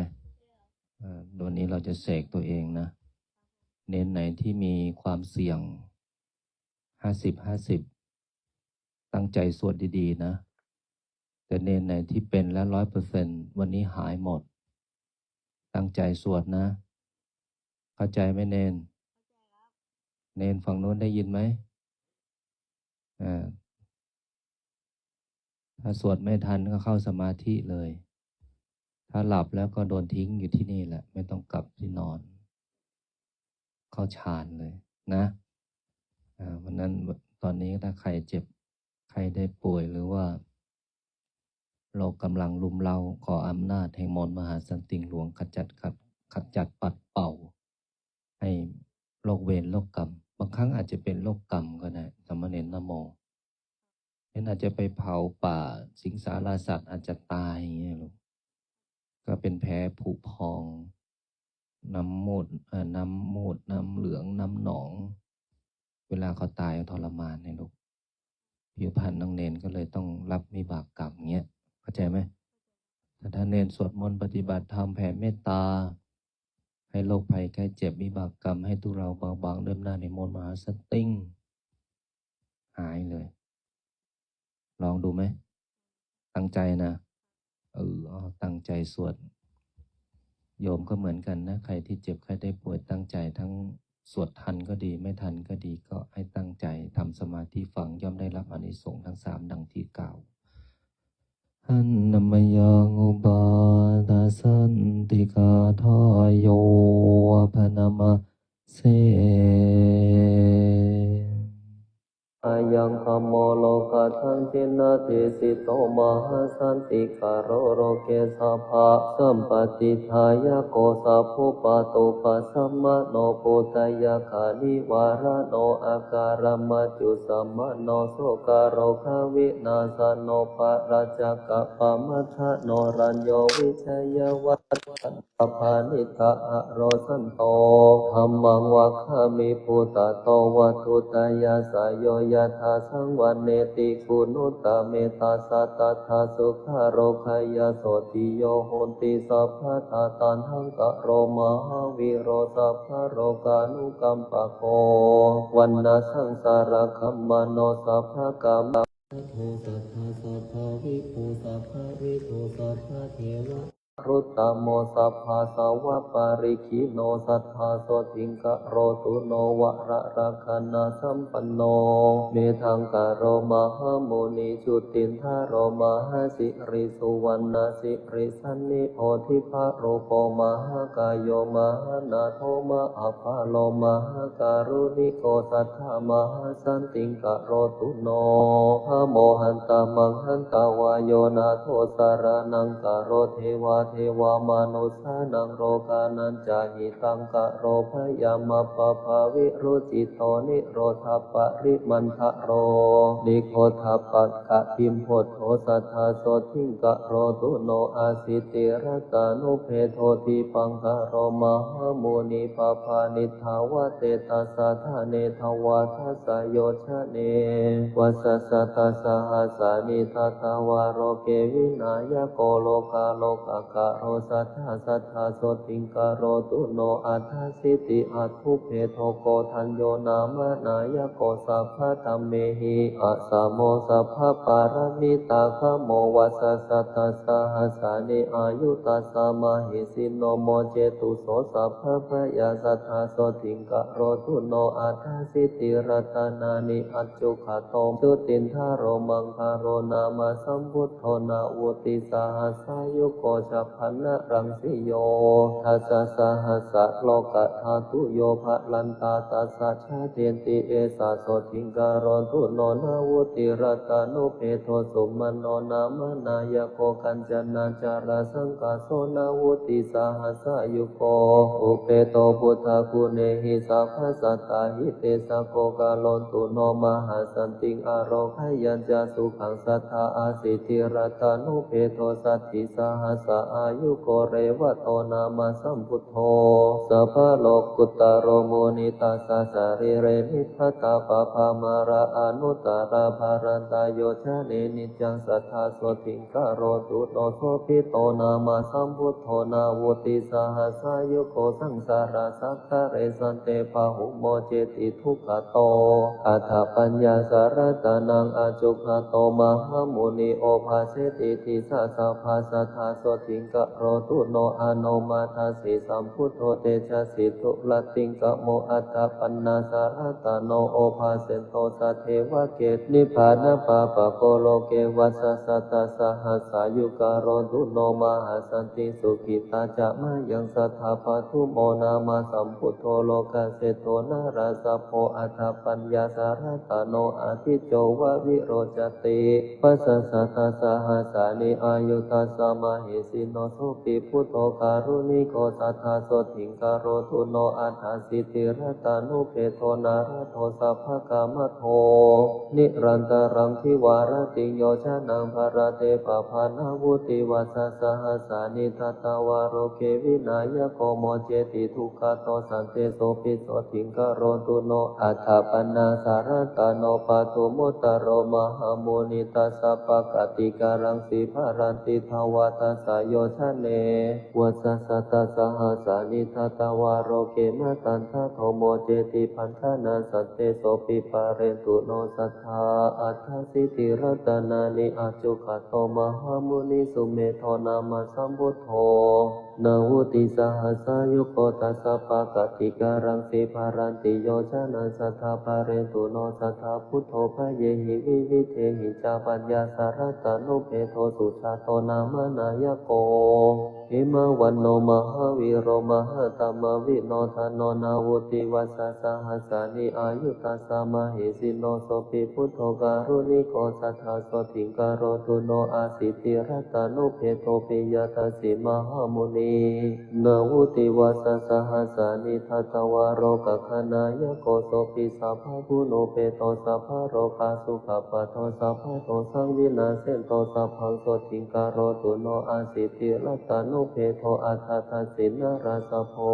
เอ่อ วันนี้เราจะเสกตัวเองนะ เณรไหนที่มีความเสี่ยง ห้าสิบ ห้าสิบ ตั้งใจสวดดีๆ นะ แต่เณรไหนที่เป็นแล้ว ร้อยเปอร์เซ็นต์ วันนี้หายหมด ตั้งใจสวดนะ เข้าใจไหมเณร เณรฝั่งโน้นได้ยินไหม อ่า ถ้าสวดไม่ทันก็เข้าสมาธิเลย ถ้าหลับแล้วก็โดนทิ้งอยู่ที่นี่แหละ ไม่ต้องกลับที่นอน เข้าฌานเลยนะ อ่า วันนั้น ตอนนี้ถ้าใครเจ็บ ใครได้ป่วย หรือว่าโรคกำลังรุมเร้า ขออำนาจแห่งมนต์มหาสันติงหลวงขจัด ขัด ขจัดปัดเป่า ให้โรคเวรโรคกรรม บางครั้งอาจจะเป็นโรคกรรมก็ได้ สามเณรนโม เช่นอาจจะไปเผาป่า สิงสาราสัตว์อาจจะตายอย่างเงี้ยลูก ก็เป็นแผลผุพอง น้ำมูด เอ่อ น้ำมูด น้ำเหลือง น้ำหนอง เวลาเขาตายทรมานเนี่ยลูก ผิวพรรณน้องเณรก็เลยต้องรับวิบากกรรมเงี้ย เข้าใจไหม แต่ถ้าเณรสวดมนต์ปฏิบัติธรรมแผ่เมตตา ให้โรคภัยไข้เจ็บวิบากกรรมให้ทุเลาเบาบางด้วยอำนาจแห่งมนต์มหาสันติง หายเลย ลองดูไหม ตั้งใจนะ เออ เอาตั้งใจสวด โยมก็เหมือนกันนะ ใครที่เจ็บไข้ได้ป่วยตั้งใจ ทั้งสวดทันก็ดี ไม่ทันก็ดี ก็ให้ตั้งใจทำสมาธิฟัง ย่อมได้รับอานิสงส์ทั้งสามดังที่กล่าว Handa mayaṃ upādasantigāthāyo bhaṇāma se. Ayaṃ dhammo lokatthaṃ jinadesito mahāsantikaro loke sabbasampattidāyako sabbupaṭipassamaṇo buddhayakkhaṇivāraṇo akāramajusamāno sokarogavināsano parajakkapamādaṇo rañño vijayavallo pāpaniddha aro santo dhammaṃ vakkhāmi buddhato vatthuttayassa yo yattha saṃvaṇṇeti guṇuttame tassa tattha sukhārogayā sotthi yo honti sabbadā taṇhaṅkaro mahāvīro sabbalokānukampako vaṇṇasaṃsāragāmano sabbakāma sabbavidū sabbavidū sabbadeva Garuttamo sabbasavaparikkhiṇo satthā sotthiṃ karotu no vararakkhaṇasampanno metthaṃkaro mahāmuni. Jutindharo mahāsiriṃsuvaṇṇasiriṃsanniodhiparupo mahākāyo mahānātho mahabbalā mahākāruṇiko satthā mahāsantiṃ karotu no. Mohantamaṃ hantvā yo nātho saraṇaṃ gato devā devā manussānaṃ rogānañca hitaṃ karo bhayamappabhāvirucchito nirodhapariṇāmadharo nigodhapakkhabhimbuddho satthā sotthiṃ karotu no. Aṭṭhāsi tirattaṇubhedo dīpaṅkaro mahāmuni pabbaṇitvā te tassa ṭhāne dvādasayojane vasassatasahassāni ṭhātvā loke vināyako lokārokkakaro satthā satthā sotthiṃ karotu no. Aṭṭhāsi ṭhānattubhedo koṇḍañño nāma nāyako sabbadham mehi asamo sabbapāramitagamo vasassatasahassāni āyū tassa mahesino mocetu so sabbabhayā satthā sotthiṃ karotu no. Aṭṭhāsi tirattaṇāni accayanto jutindharo maṅgalo nāma sambuddho navuttisahassāyuko chabbaṇṇaraṃ sriyo dasasahassalokadhātu yo balattā tassa jātenti esā sotthiṃ karotu no. Navutirattaṇubhedo sumano nāma nāyako kañcanacarasaṅkāso navuttisahassāyuko upeto buddhaguṇehi sabbasattahitetsago karotu no. Mahasantiṃ ārogyāya ca sukhaṃ satthā aṭṭhāsi tirattaṇubhedo saddhi sahassāyuko revato nāma sambuddho sabbalokutaro muni tassa sarīre nibbatapāpamala anuttarā balattā yojane niccaṃ satthā sotthiṃ karotu no. Sobhito nāma sambuddho navuttisahassāyuko saṅsārasaṅkare sante pahū moceti dukkhato. Aṭṭhapaññāsaratanaṃ accayanto mahāmuni obhāseti disā sabbā satthā sotthiṃ karotu no. Anomadassī sambuddho tejasī durattiṃ gamo aṭṭhapaññāsaratano obhāseto saddevake nibbānapāpaggo loke vasassatasahassāyuṃ karotu no. Mahasantiṃ sukhitā ca mayaṃ satthā padumo nāma sambuddho lokaseṭṭho narāsabho aṭṭhapaññāsaratano ādicco vavirocati vasassatasahassāni āyū tassa mahesino. Sopi buddho kāruṇiko satthā sotthiṃ karotu no. Aṭṭhāsi tirattaṇubhedo nārado sabbakāmadho nirantaraṃ dvārattiyojanaṃ balatthe pabbā navuttivasasahassāni ṭhātvā loke vināyako mocceti dukkhato. Santesopi sotthiṃ karotu no. Aṭṭhapaññāsaratano padumu ttaro mahāmuni tassapākaṭikaraṃ sīharanti dvādasayojane vasassatasahassāni ṭhātvā loke matandado mocceti paṭhaṇā. Santesopi pūrentu no sabbā aṭṭhāsi tirattaṇāni accayanto mahāmuni sumedho nāma sambuddho navuttisahassāyuko tassapākaṭikaraṃ sīharanti yojanaṃ saṭṭhā pūrentu no sabbā buddho bhayehi vividhehi ca paññāsarattaṇubhedo sujāto nāma nāyako hemavanto mahāvīro mahādhammavino dano navuttivasasahassāni āyū tassa mahesino. Sopi buddho kāruṇiko satthā sotthiṃ karotu no. Aṭṭhāsi tirattaṇubhedo piyadassī mahāmuni navuttivasasahassāni ṭhātvā lokaghanāyako sopi sabbaguṇūpeto sabbalokasukkhāpato sabbadosaṃ vināsento sabbaṃ sotthiṃ karotu no. Aṭṭhāsi tirattaṇubhedo aṭṭhadassī narāsabho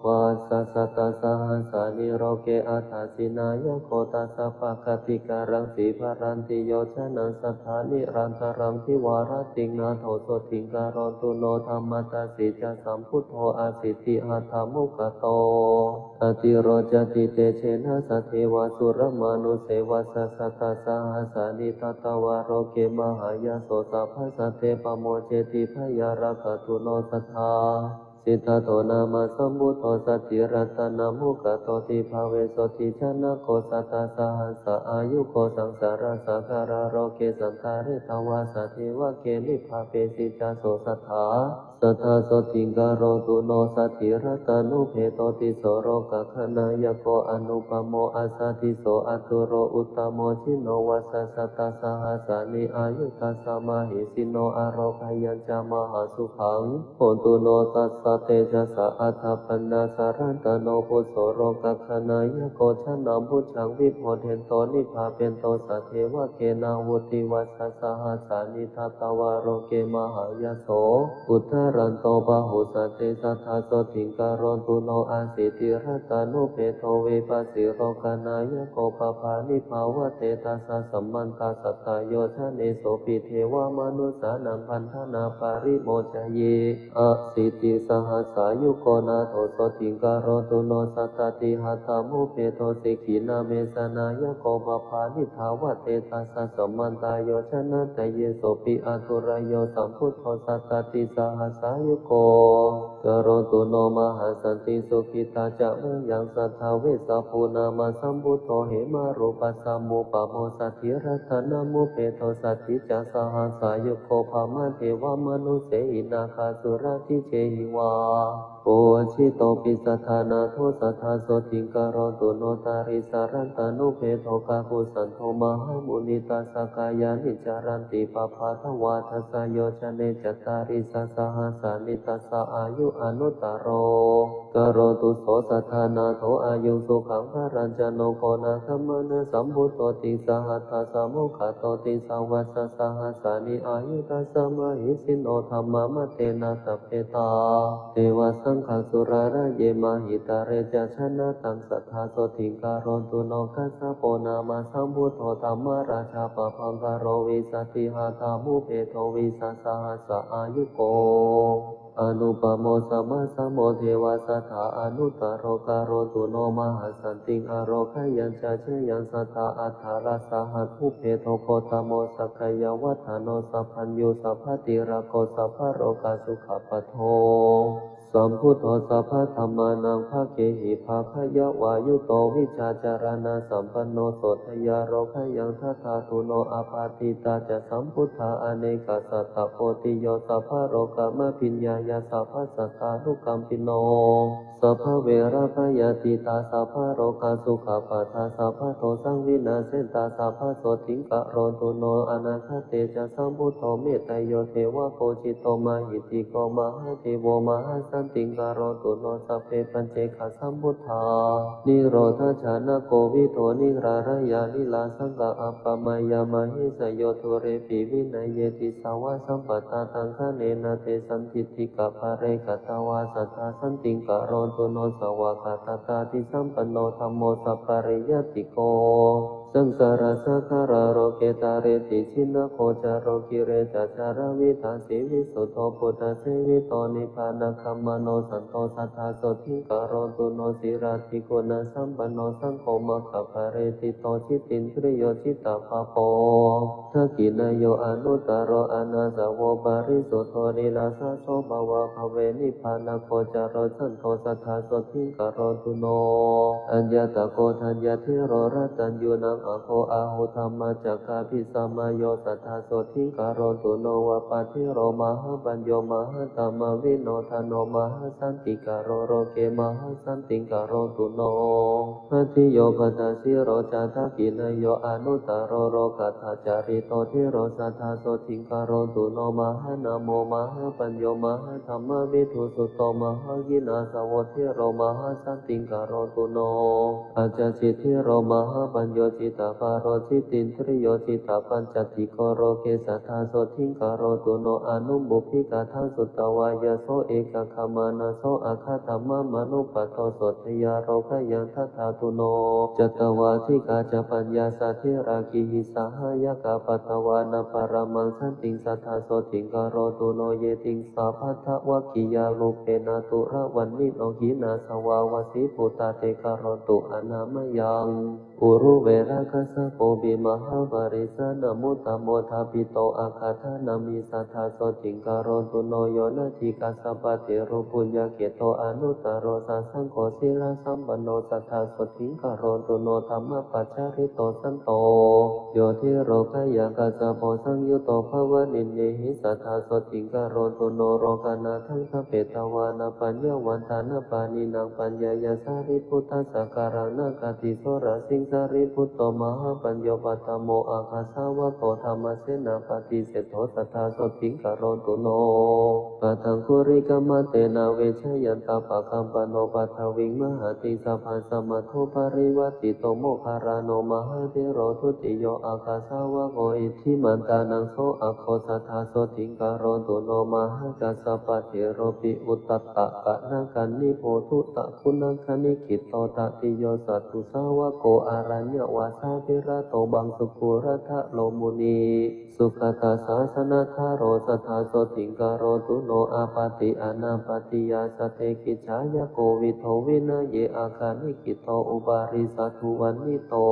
vasassatasahassāni loke aṭṭhāsi nāyako tassapākaṭikaraṃ sīharanti yojanaṃ saṭṭhā nirantaraṃ dvārattiyodhāto sotthiṃ karotu no. Dhammadassī ca sambuddho aṭṭhāsi aṭṭhamukhyato atiroccati tejena sabbeva sūrā manussā vasassatasahassāni ṭhātvā loke mahāyaso sabbasatte pamuñceti bhayārakkha Satthatthu no sadā. Siddhato nāma sambuddho saddhiratanamukhatoṭi bhave sotthijanako sattasahassā āyuko saṃsārasāgarā loke santāretvā saddevake nibhāvesi ca so sadā. Sadā sotthiṃ karotu no saddhiratanubhedo tisso lokadhanāyako anupamo assa disso atthulo uttamo jinovassa sattasahassāni āyū tassa mahesino ārogayañca mahāsukhaṃ hotu no tassa tejasā. Attappāṇasaraṇṭhano phusso lokadhanāyako jaṇabujjhaṃ vibodhento nibhāvento saddevake navuttivassasahas sāni datvā loke mahāyaso uddharanto bahussate sadā sotthiṃ karotu no assiddhiratanubhedo vipassī lokadhanāyako pāpāni pavattete tassa samantā sattayojanesopi devamanussānaṃ paṇḍanapparimoccaye. Assiddhisahassāyuko nātho sotthiṃ karotu no sattatihatthānubhedo sikkhī nāmesanāyako pāpāni pavattete tassa samantā yojanādayesopi atturayo sambuddho sattatisahassāyuko karotu no mahāsantiṃ. Sukhitā ca mayaṃ sadā vessabhū nāma sambuddho hemarūpasamupamo saddhiratanamuphedo satthicasahassāyuko brahmadevamanussehī nāgāsurakkhittehīva. Puvajjitopi sadā nātho sadā sotthiṃ karotu no tarisaraṇṭhanubhedo kakusandho mahāmunī tassa kāyāni caranti pabbatvā dasayojane cattāri sasahassāni tassa āyū anuttaro karotu so sadā nātho āyuṃ sukhaṃ balañca. Noganaṃ gaṇatha sambuddho tisahassāsamo gato tisavassasahassāni āyū tassa mahesino dhammamattena sape tā devasaṅghasurāraye mahītale ca janataṃ sadā sotthiṃ karotu no kassapo nāma sambuddho dhammarājā pabhaṅkaro vīsatihatthānubhedo vīsasahassāyuko anupamo samasamo devasatthā anuttaro karotu no mahāsantiṃ ārogayañca jayaṃ sadā aṭṭhārasa hatthubhedo gottamo sakyavatthano sabbaññū sabbaṭṭhilako sabbalokasukhappado sambuddho sabbadhammānaṃ bhāgyehi bhāgayvā yutto vijjācaraṇasampanno sotthiyā lokayaṃ dadhātu no appaṭitatā ca sambuddhā anekasatakodī yo sabbalokam abhiññāya sabbasattānukampino sabbaveramatītā sabbalokasukhappattā sabbadosaṃ vinassetaṃ sabbasotthiṃ karotu no anāgate ca sambuddho metteyyo devapūjito mahiddhiko mahādevo mahāsantiṃ karotu no sabbe paccekasambuddhā nirodhajānako vidū nirālāya nirāsaṅkā appamāya mahesino dūrepi vinaye disvā samphattā taṅkhaṇena te sandiṭṭhikā pare katvā sadā santiṃ karotu no svākkhātatā disampanno dhammo sapariyyātiko saṅsārasāgarā loke tareti jinagocaro kilesācaravidāsī visuddho buddhaseviतो nibbānagāmino santo sadā sotthiṃ karotu no sīlādiguṇasampanno saṅgho maggaphale ṭhito jitendriyo jitapapo dakkhiṇeyyo anuttaro anāsavo parisuddho nirāsā so bhava bhave nibbānagocaro santo sadā sotthiṃ karotu no aññātakandharo rasaṃyuṃ nāma kho āhu dhammacakkabhisamayo sadā sotthiṃ karotu no vāpathero mahāpañño mahādhammavinodano mahāsantikaro loke mahāsantiṃ karotu no. Bhaddiyo bhaddasīlo ca dakkhiṇeyyo anuttaro lokadhācarito thero sadā sotthiṃ karotu no. Mahānāmo mahāpañño mahādhammavidū sutto mahāyināsavo thero mahāsantiṃ karotu no. Ācāsi thero mahāpañño jitapalo jitendriyo jitapaññātiko loke sadā sotthiṃ karotu no. Anupubbhikkhatā sutvā yaso ekaggā mānaso aggaṃ dhammamanuppādo sotthiyā lokayaṃ dadhātu no. Ca dvādikā ca paññasā therā girisikharataṭṭhakā petvā na paramaṃ santiṃ sadā sotthiṃ karotu no. Yadidaṃ sabrahmajātiyā rūpena tusitaggenā hīnagīhāsavā vasībhūtā te karontu anāmayaṃ Uruverakassapopi mahāparisannamuttamo thapito aggādhānaṃ hi satthā sotthiṃ karotu no. Yo natthi kassapathero puññakkhettaṃ anuttaro sasaṅgho sīlasampanno satthā sotthiṃ karotu no. Dhammapaccārito santo yo dhīro khayaṃ kassapo saṃyutto bhavanindi hi satthā sotthiṃ karotu no. Lokānaṃ taṃ dāpetvāna paññāvantaṃ na pāṇinaṃ paññāya sārīputtassa kālānaṃ kātisorasiṃ sārīputto mahāpañño paṭhamo aṅgasāvako dhammasenāpati seṭṭho satthā sotthiṃ karotu no. Padaṅgulimālena vijhāyantā pakkāpano paṭhaviṃ mahatiṃ sabbaṃ samādo parivārito moggallāno mahāthero dutiyo aṅgasāvako iddhimantānaṃ so aggho satthā sotthiṃ karotu no. Mahākassapatheropi uttakaṇāganibhū duttaguṇagaṇikkhitto tatiyo satthusāvako aññāvāsābhirato paṃsukuḷāgaro muni sugatassa sāsanattaro satthā sotthiṃ karotu no. Āpatti anappattiyā satthe kiccāya kovidho vinaye akanikkhito uparisā suvaṇṇito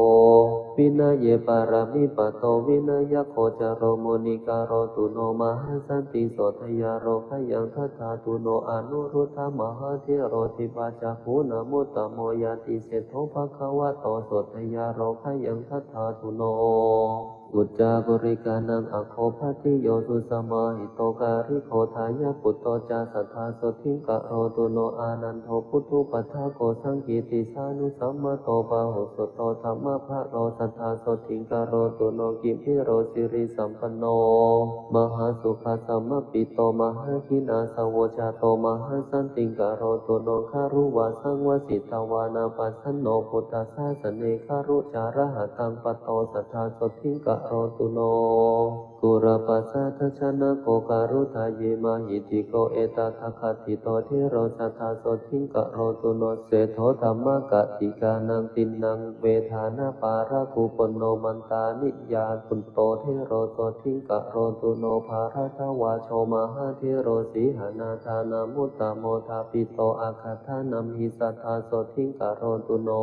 vinaye pāramipatto vinayagocaramo munikaro tuṇo. Mahāsantiṃ sotthāya lokayaṃ dadhātu no. Anuruddho mahāthero dibbacakkhūnamuttamo ñātiseṭṭho bhagavato sotthāya lokayaṃ dadhātu no. Uccakuḷikānaṃ aggopātiyo susamāhito kāliko dāyaputto ca satthā sotthiṃ karotu no. Ānando puttūpaṭṭhako saṅgītisānusammato bāhusutto dhammabalo satthā sotthiṃ karotu no. Kumbhīro sirisampanno mahāsukhasamāpatto mahāguṇasavojjhato mahāsantiṃ karotu no. Gārūvasaṃ vasitvāna pasanno buddhasāsane gārū ca rāhataṃ patto satthā sotthiṃ karotu no. Kuḷappattadajjhanako gārudayī mahiddhiko etadaggathito thero satthā sotthiṃ karotu no. Seṭṭho dhammakattikānaṃ tiṇṇaṃ vedhanapālakupaṇṇo mantāni yākunto thero sotthiṃ karotu no. Bharadvājo mahāthero sīhanādānamuttamo thapito aggādānaṃ hi satthā sotthiṃ karotu no.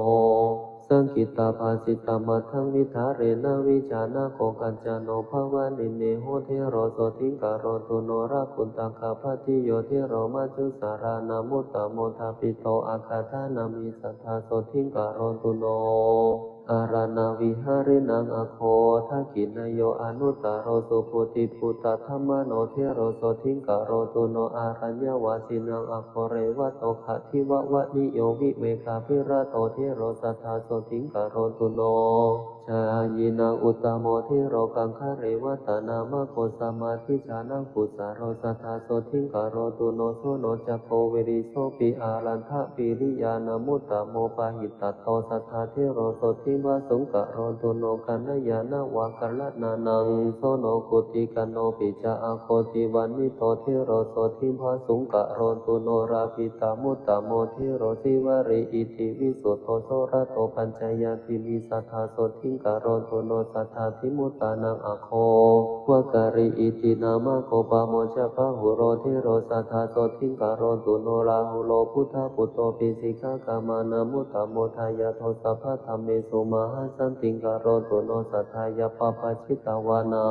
Saṅgītabhāsitamatthāvidharena vijānako kaccano bhavanineho thero sotthiṃ karotu no. Rahuttaggappattiyo thero majjhasālānamuttamo thapito aggādānaṃ hi satthā sotthiṃ karotu no. Āraṇaviharīnaṃ aggō dakkhiṇeyyo anuttaro subodhiputtadhammāno thero sotthiṃ karotu no. Āraññavasīnaṃ aggō revato gandhivaṇṇiyyo vivekavirato thero satthā sotthiṃ karotu no. Jhāyīnaṃ uttamo thero gaṅgarevatanāmako samādhijānako kussalo satthā sotthiṃ karotu no. Suṇo cakko vilisopi ānandaviriyānamuttamo pahitato satthā thero sotthiṃ pāsuṃ karotu no. Kalyāṇavācanaṃ suṇo koṭikanno pi ca aggō tivaṇṇito thero sotthiṃ pāsuṃ karotu no. Labhitamuttamo thero sīvalī iti visuddho surato pañcañāṇi satthā sotthiṃ karotu no. Sattādhimuttānaṃ aggō vaggāli iti nāmako pāmojjhabāhulo thero satthā sotthiṃ karotu no. Rāhulo buddhaputto piṭṭhibhāgamānamuttamo dāyādo sabbadhammesu mahāsantiṃ karotu no. Satthā yā pabbajitavāna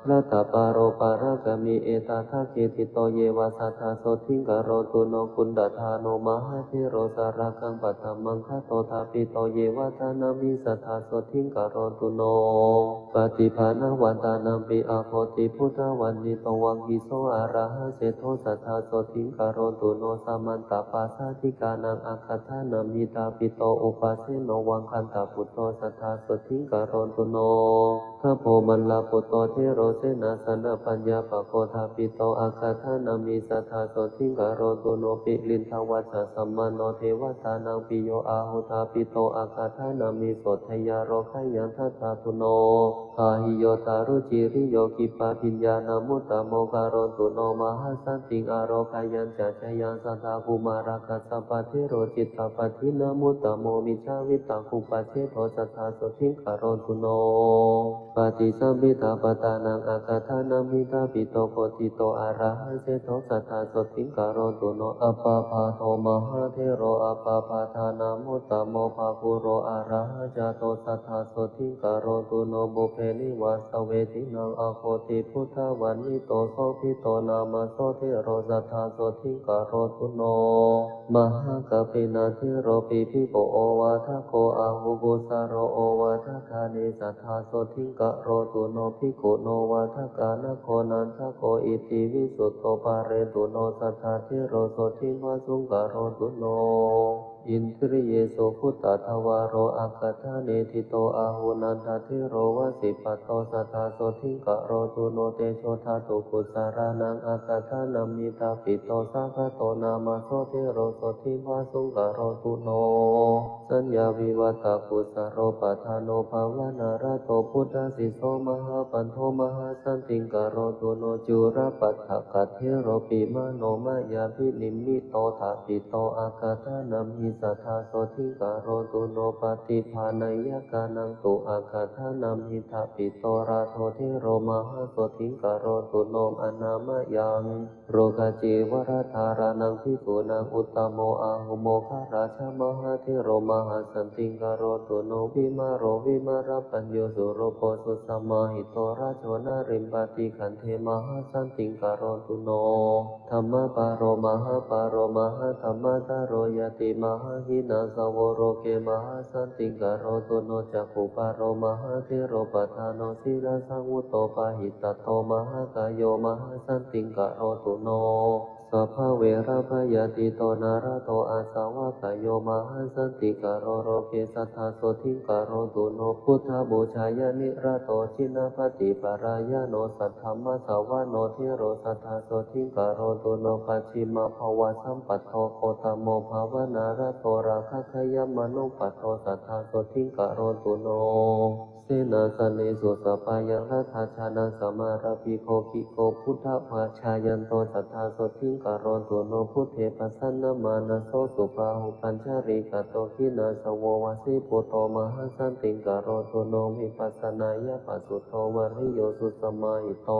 laddhapālo pāragāmi etadaggēti to yeva satthā sotthiṃ karotu no. Kuṇḍadāno mahāthero sāragaṃ paṭhamaṅgato thapito yeva dānaṃ hi satthā sotthiṃ karotu no. Paṭibhāṇavantānaṃ pi aggō tibuddhavaṇṇito vaggiso arahaṃ seṭṭho satthā sotthiṃ karotu no. Samantapassaḓikānaṃ aggādānaṃ hi thapito upasenno vaggantabuddho satthā sotthiṃ karotu no. Gabbho mallaputtā thero senāsanapaññāpako thapito aggādānaṃ hi satthā sotthiṃ karotu no. Pulindavaccasamāno devatānaṃ piyo āgu thapito aggādānaṃ hi sotthāya lokayaṃ Dāno pāhiyodāruciriyo khippabhiñāṇamuttamo, karotu no mahāsantiṃ ārogyañca jayaṃ. Saddā kumārakassapo thero cittapādināmuttamo, Micchāmiddhakupajeṭho sadā sotthiṃ karotu no. Paṭisambhidapattānaṃ aggādānaṃ mittāpitto, Kodito ārahā seṭṭho sadā sotthiṃ karotu no. Appamāro mahāthero appamāṇānamuttamo, Pāpuro ārahajāto sadā sotthiṃ karotu no. Pubbe nivāsavedanaṃ aggi buddhavannito, Sobhito nāma so thero sadā sotthiṃ karotu no. Mahākappina theropi bhikkhū ovādako āhu, Kusalo ovādakāle sadā sotthiṃ karotu no. Bhikkhu novādakā nāgo nandako iti, Visuddho pālentu no sadā thero, sotthiṃ phāsuṃ karotu no. Indriyesu bhūtatvāro aggadhāne ṭhito āhu, Nandathero vasipato sadā sotthiṃ karotu no. Tejodhātu kusalaṃ aggadhānaṃ mittāpitto, Saṅkhāto nāma so thero sotthiṃ phāsuṃ karotu no. Saññāvivajjā kusalopatthāno bhāvanārato buddhasisso mahāpanthā, Mahāsantiṃ karotu no. Cūḷapañcakatheropi māno mayā vinimmito, Ṭhapito aggadhānamhi sadā sotthiṃ karotu no. Paṭibāhaññāṇaṃ tu aggadhānamhi, Ṭhapito rātho thero mahāsotthiṃ karotu no. Anāmayaṃ rogacīvaradhāraṇaṃ bhikkhūnaṃ uttamo āhu, Moggallāja mahāthero mahāsantiṃ karotu no. Vimālo vimālappañño surūpo susamāhito, Rājo nālimpati gandhe mahāsantiṃ karotu no. Dhammapālo mahāpālo mahādhammadharo ñāti, Mahāhīnāsavo loke mahāsantiṃ karotu no. Cakkhupālo mahāthero paṭhāno, Sīlasaṃvutto pahitattho, Mahākāyo mahāsantiṃ karotu no. Sabbaverabhayatīto nānattho āsavakkhayāno, Mahāsantiṃ karotu no. Sadā sotthiṃ karotu no. Buddhapūjāya niratto, Jinapaṭiparāyano, Saddhammassavano thero, Sadā sotthiṃ karotu no. Pacchimabhāvasampatto Gotamo, Bhāvanārato Rakkhagayhāmanuppatto, Sadā sotthiṃ karotu no. Senāsane sopāyaṃ Laddhajānaṃ samārabhi, Kokkhiko buddhapajāyanto sadā sotthiṃ karotu no. Buddhe pasannamānāso subahupañjarikato, Jināsavo vasiputo mahāsantiṃ karotu no. Vipassanañāpasutto variyo susamāhito,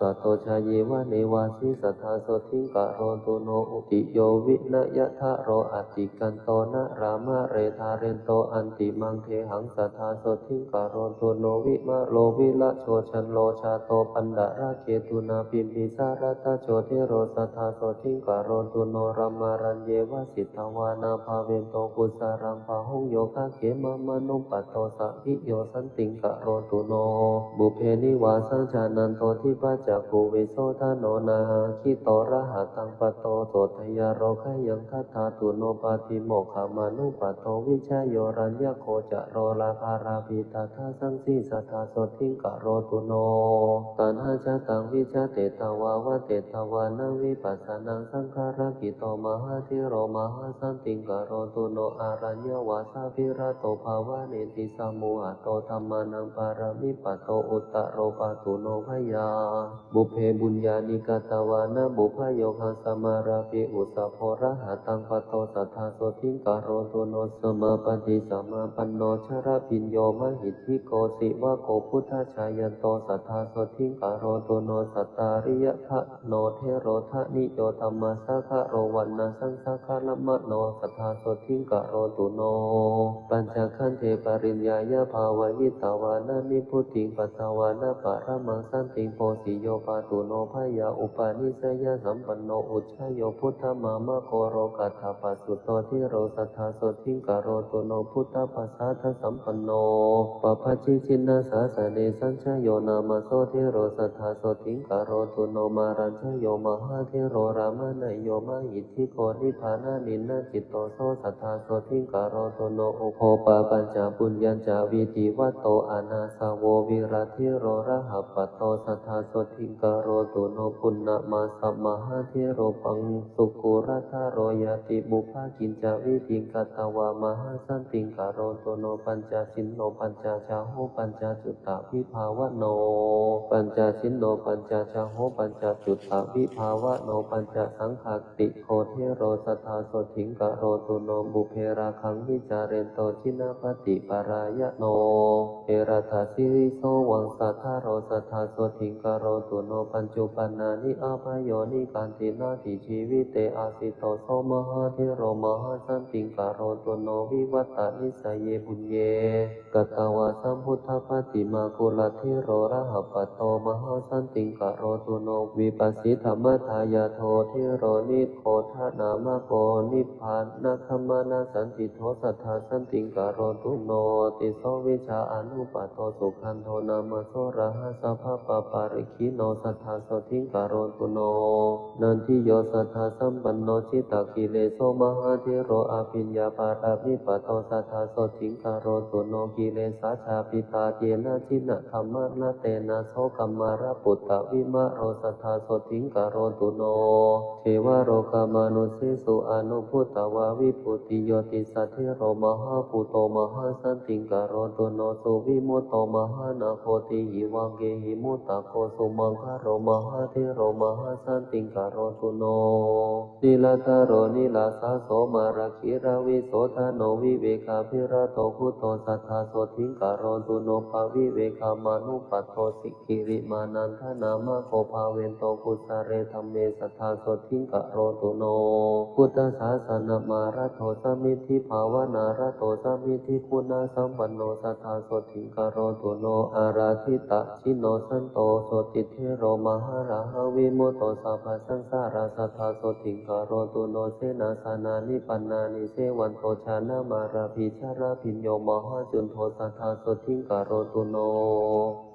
Sato cāyeva devasī sadā sotthiṃ karotu no. Utiyo vinayadharo ati kanto nalāmare, Dalendo antimaṃ dehaṃ sadā sotthiṃ karotu no. Vimālo virajo candro jāto paṇḍaraketuṇā, Bimbisāra tejo thero sadā sotthiṃ karotu no. Brahmaraññe vasitvāna bhāveto kusalaṃ, Bāhuṃ yogakkhemanāmanuppatto saha Yo santiṃ karotu no. Pubbe nivāsaṃ jananto dīpajakkhu visuddhāno, Nāgito arahataṃ patto sotthi yarogayaṃ tadā tu no. Pātimokkhamanuppaddo vijjāyo raññako ca, Lolapalābhī tadā saṅsī sadā sotthiṃ karotu no. Taṇhajātaṃ vijitatvā vadetvāna vipassanaṃ, Saṅkhārakkhitvā mahāthero mahāsantiṃ karotu no. Araññavāsabhirato bhāvaneti samūhatto, Dhammānaṃ paranippato uttaro pāthu no bhayā. Pubbe puññāni katvāna pubbayogaṃ, Samārabhi ussavo arahataṃ patto sadā sotthiṃ karotu no. Samāpattī samāpanno jnanabhiññū mahiddhiko, Sāvako buddhajāyanto sadā sotthiṃ karotu no. Santāriyakkha no thero daṇiyo, Dhammasākaro vaṇṇasaṅgaharamano, Sadā sotthiṃ karotu no. Pañcakkhandhe pariññāya bhāvayitvāna, Nibbutiṃ patvāna paramaṃ santiṃ, Bhosiyā pāthu no bhayā. Upanissayyasampanno ujjhāyo buddhamāgako, Lokassāpasūto thero sadā sotthiṃ karotu no. Buddhapasādasampanno pabbajī jinasāsane, Sanjāyo nāma so thero sadā sotthiṃ karotu no. Māraññayo mahāthero rāmaṇīyo mahiddhiko, Nibbānānīnaditto so sadā sotthiṃ karotu no. Ugghopapañcapuññañca vidhivato anāsavo, Virathero rāhapatto sadā sotthiṃ karotu no. Puṇṇamassa mahāthero pañcasūkuladharo ñāti, Pubbā kiñcavidhiṃ katvā mahāsantiṃ karotu no. Pañcasinno pañca pañcacaho pañcacuttavibhāvano pañcachinno pañcacaho pañcacuttavibhāvano pañcasaṅghātikho thero saddhā sotthiṃ karotu no. Pubbe rāghaṃ vicārento jinappaṭipalāyano erattha siriso vaṃsadharo saddhā sotthiṃ karotu no. Pañcuppannāni ābhayo nikkānti natthi jīvite āsito so mahāthero mahāsantiṃ karotu no. Vivattanisaye puññe katvā sambuddhapaṭimā kuladhero rāhapatto mahāsantiṃ karotu no. Vippassīdamādāyādo thero nigodhanāmako nibbānagamanāsandiṭṭho saddhā santiṃ karotu no. Tisso vijjā anuppaddo sugandho nāma sorāhasappaparigino saddhā sotthiṃ karotu no. Nandiyo saddhasampanno jitakileso mahāthero abhiññāparamipatto saddhā sotthiṃ karotu no. Kilesā ca pītā yena jinadhammaratena so kamalaputtavimalo saddhā sotthiṃ karotu no. Devalokamanussesū anubbhutvā vibhūtiyo ṭhisa thero mahābhūto mahāsantiṃ karotu no. Suvimutto mahānāgo tīhi vāgehi muttako sumaṅgalo mahāthero mahāsantiṃ karotu no. Nirantaro nirāsā so mārakkhi ravisodhano vivekabhirato guggo saddhā sotthiṃ karotu no. Pavivekamanuppatto si girimanandanāmako bhavento kusale dhamme saddhā sotthiṃ karotu no. Buddhasāsanamāratto samiddhibhāvanāratto samiddhiguṇasampanno saddhā sotthiṃ karotu no. Ārādhitachinno santo jotithero mahārāhaṃ vimutto sabbasaṃsārā saddhā sotthiṃ karotu no. Senāsanāni pannāni sevanto janamārabhī jalabhiñño mahācundo saddhā sotthiṃ karotu no.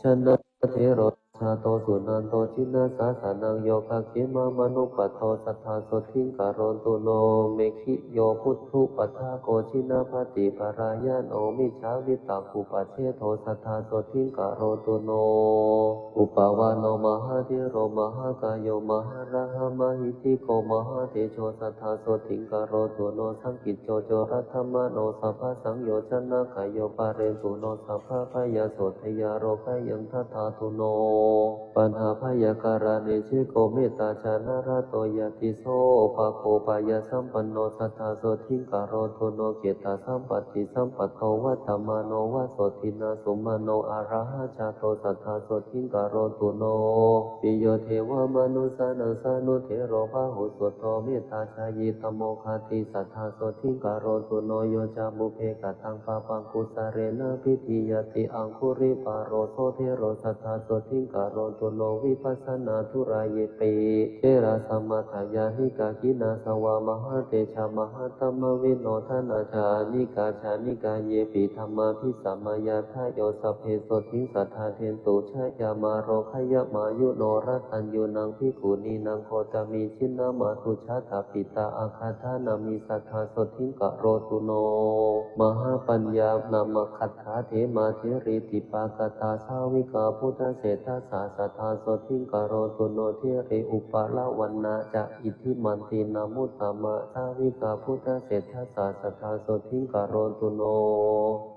Janātha thero jāto sudāto jinasāsanaṃ yogakkhimamanuppaddo saddhā sotthiṃ karotu no. Meghiyo puthuppadako jinappaṭipalāyano mijjhāvitakkupajeṭho saddhā sotthiṃ karotu no. Uppavāno mahāthero mahākāyo mahārājā mahiddhiko mahātejo saddhā sotthiṃ karotu no. Saṅkicco corakkhamano sabbasaṃyojanaggayo pālentu no sabbabhayā sotthiyā rokkhayānaṃ dādhātu no. Pahātabbayaṃ kālāni ceko mettācalanaratto ñātiyo. Upago bhayasam panno saddhā sotthiṃ karotu no. Khettasampattisampatto vatthamāno va sotthinā sumano arahaṃ jāto saddhā sotthiṃ karotu no. Piyo devamanussānaṃ sāṇutthero bāhusutto mettācāyī tamokārī saddhā sotthiṃ karotu no. Yo ca pubbe kataṃ pāpaṃ kusalena paṭidāyāti aṅgulimālo so thero saddhā sotthiṃ karotu no. Vippasannatarājepi therā sammadāyānikā jinasāvā mahātejā mahātamavidū. Thanayaṃ anīghā jānīgā yepi dhammā abhisamayā adayo sabbe sotthiṃ sadā desu jayamaṅgale. Jayamaṅgale no rakkhaññūnaṃ bhikkhunīnaṃ gotami jinapañjā ṭhāpitāgathā namāmi saddhā sotthiṃ karotu no. Mahāpaññānamakkhātā khematheriddhipakāsā sāvakā buddhajjhesā saddhā sotthiṃ karotu no. Dherā upavhayantā ca iddhimanti nāmuttamaṃ sāvakā buddhajjhesā saddhā sotthiṃ karotu no.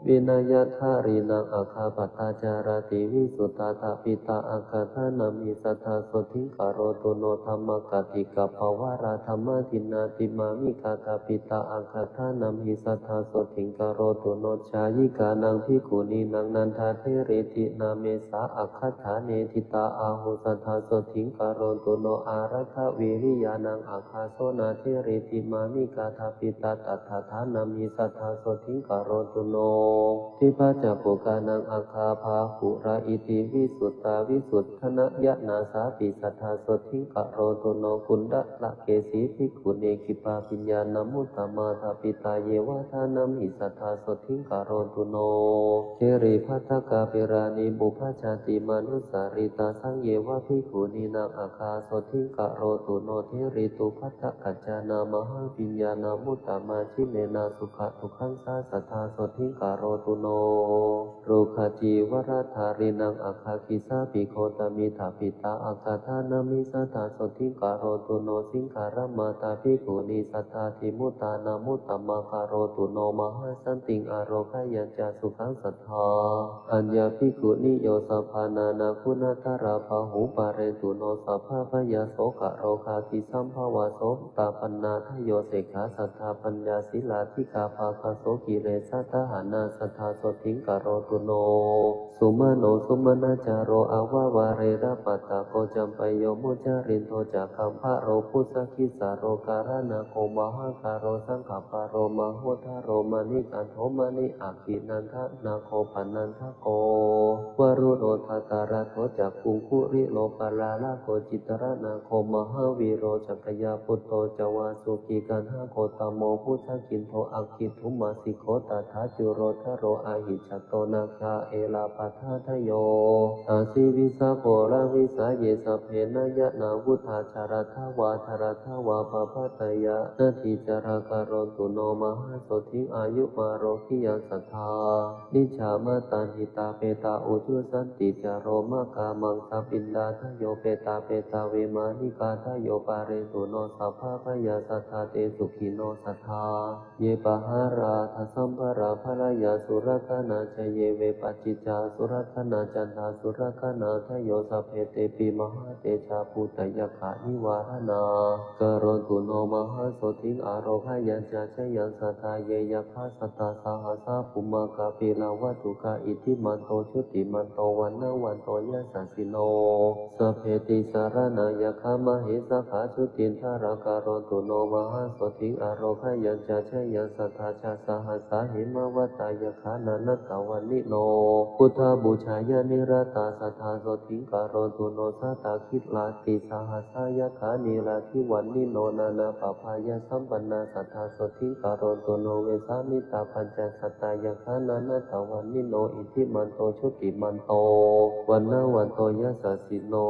Vinayadhārīnaṃ aggappattācaraṇī visuddhā ṭhāpitāgathā namāmi saddhā sotthiṃ karotu no. Dhammakāyikā pavārā dhammadinā dimāmikā ṭhāpitāgathā namāmi saddhā sotthiṃ karotu no. Jhāyikānaṃ bhikkhunīnaṃ nandatheriddhināmesā aggaṭṭhāne ṭhitā āguṃ saddhā sotthiṃ karotu no. Āraddhaviriyānaṃ aggaso nāthatheriddhimāmikā ṭhāpitāgathā namāmi saddhā sotthiṃ karotu no. Dibbā ca puggānaṃ aggappattarā iti visuddhā visuddhānaṃ ñāṇasāradā saddhā sotthiṃ karotu no. Kuṇḍa- -lakesī bhikkhunī khippābyañjanāmuttamaṭṭhāpitāyeva ṭhānamāmi saddhā sotthiṃ karotu no. Girigabbharaṃ gambhīraṃ tippaṃ jatimanejā Parittāsaṃ yeva bhikkhunīnaṃ āgā sotthiṃ karotu no. Theritupaddakaccāna mahābhiññānā muttamanjīnena sukhadukkhaṃ sāsatā sotthiṃ karotu no. Rogacīvaraḍḍhārīnaṃ āgā khīsābhigotami ṭhāpitā āgā dānaṃ micchatā sotthiṃ karotu no. Saṅgharammatā bhikkhunī saṭṭhāti muttānaṃ muttamanā karotu no. Mahāsantiṃ ārogyañca sukhaṃ sadā aññā bhikkhunīyo sabbānānaṃ guṇākaraṃ bahūparetu no. Sabbabhayā sokārogābhisambhavā sottapanna ādayo ukkhittakhagā sadā paññasīlādhikā pāpā sotthirekādahaṇā sadā sotthiṃ karotu no. Sumano sumānācāro avavārena paṭṭhako campeyyo muccharindo ca gabbharo pussakissaro karāṇako mahakkāro saṅkhapparo mahudharo maṇikanḍo maṇi akkhi nanda nāgo pananda ko varuṇo dhataraṭṭho ca kumbhīro paṇṇaraso citranago mahāvīro sakyaputtro ca vāsuki gaṇhā gotamo pucchikindho aggidhumma sikho tathā cūro dharo ahi jato nāgā erāpathādayo āsi visā poravisā ye sabbe nāyakā vuthā jalathalavisā pāpaggahe anadicchalaṃ karontu no. Mahāsotthiṃ āyusmanto ārogyā sadā niccaṃ amattā jīvitā petā ujū santi ca arogā maṅgalapiṇḍakā ādayo petā petā vemānikaādayo pālentu no sabbabhayā sadā te sukhino sadā. Ye pahārādassā sambaraṃ bharāya surakkhaṇā ca ye vepacittā surakkhaṇā candasurakkhaṇā ādayo sabbe tepi mahātejabhūtā yakkhā nivāraṇā karontu no. Mahāsotthiṃ ārogyā ca jayaṃ sadā ye yakkhā sattasahassā bhummā kāpilavatthu kā iddhimanto jutimanto vaṇṇavanto yasassino sabbe tisaranā yakkhā mahesā kā jutindharā karontu no. Mahāsotthiṃ ārogyā ca jayaṃ sadā chasahassā hemavatā yakkhā nānattavaṇṇino buddhaṃ pūjeyya niratā sadā sotthiṃ karontu no. Satakilatissahassā yakkhā nīladivaṇṇino nānābhabbayasampannā sadā sotthiṃ karontu no. Vessāmittā pañcasatā yakkhā nānattavaṇṇino iddhimanto jutimanto vaṇṇavanto yasassino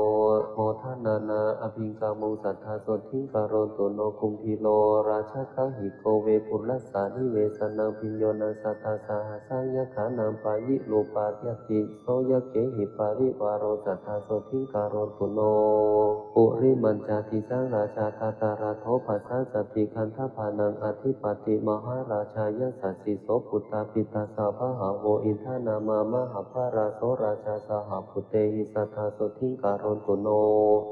modamānā abhikkāmuṃ sadā sotthiṃ karontu no. Kumbhīro rājagahiko vepullassa nivesanaṃ bhiyyo naṃ satasahassaṃ yakkhānaṃ payirupāsati so yakkhāhi parivāro sadā sotthiṃ karontu no. Purimañca disaṃ rājā dhataraṭṭho pasāsati gandhabbānaṃ ādhipati mahārājā yasassi so. Puttāpi tassa bahavo indanāmā mahabbalā so rājā saha puttena sadā sotthiṃ karontu no.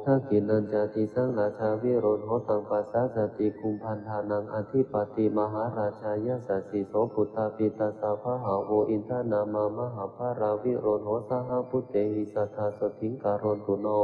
Dakkhiṇañca disaṃ rājā virūḷho taṃ pasāsati kumbhaṇḍānaṃ ādhipati mahārājā yasassi so. Puttāpi tassa bahavo indanāmā mahabbalā virūḷho saha puttena sadā sotthiṃ karontu no.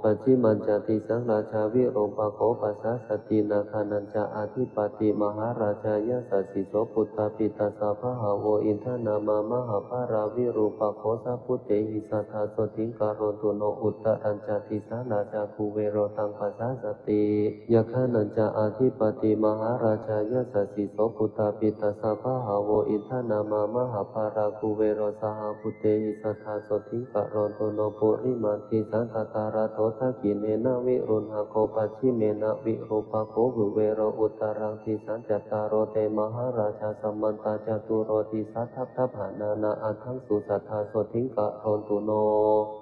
Pacchimañca disaṃ rājā virūpakkho pasāsati nāgānañca ādhipati mahārājā yasassi so. Puttāpi tassa bahavo indanāmā mahabbalā virūpakkho saha puttena sadā sotthiṃ karontu no. Uttarañca disaṃ rājā kuvero taṃ pasāsati yakkhānañca ādhipati mahārājā yasassi so. Puttāpi tassa bahavo indanāmā mahabbalā kuvero saha puttena sadā sotthiṃ karontu no. Purimaṃ disaṃ dhataraṭṭho dakkhiṇena virūḷhako pacchimena virūpakkho kuvero uttaraṃ disaṃ cattāro te mahārājā samantā caturo disā daddallamānā aṭṭhaṃsu sadā sotthiṃ karontu no.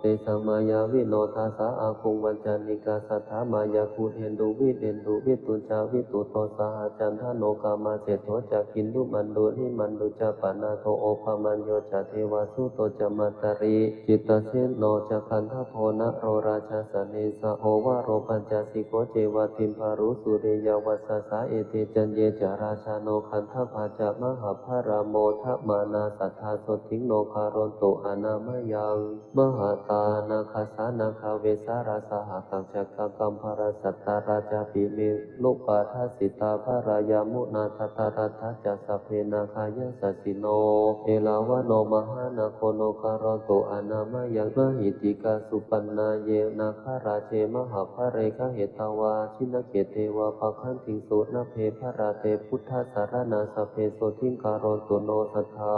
Tesaṃ māyāvino dāsā āguṃ vañcanikā saṭhā māyā kuṭeṇḍu veṭeṇḍu viṭucca viṭuṭo saha candano kāmaseṭṭho ca kinnughaṇḍu nighaṇḍu ca panādo opamañño ca devasūto ca mātali cittaseno ca gandhabbo naḷo rājā janesabho varo pañcasikho ceva timbarū suriyavacchasā ete caññe ca rājāno gandhabbā ca mahabbalā modamānā sadā sotthiṃ no karontu ānāmayaṃ. Mahādā nāgasā nāgā vesālā saha tacchakā kambalassatarā cāpi me rupāde sitā balā yāmunā dhataraṭṭhā ca sabbe nāgā yasassino erāvaṇo mahānāgo no karontu ānāmayaṃ. Mahiddhikā supaṇṇā ye nāgarāje mahapphale gahetvā jihnasīdevaṃ pakkhantiṃ sūṇabbe bhaddante buddhasaraṇaṃ sabbe sotthiṃ karontu no sadā.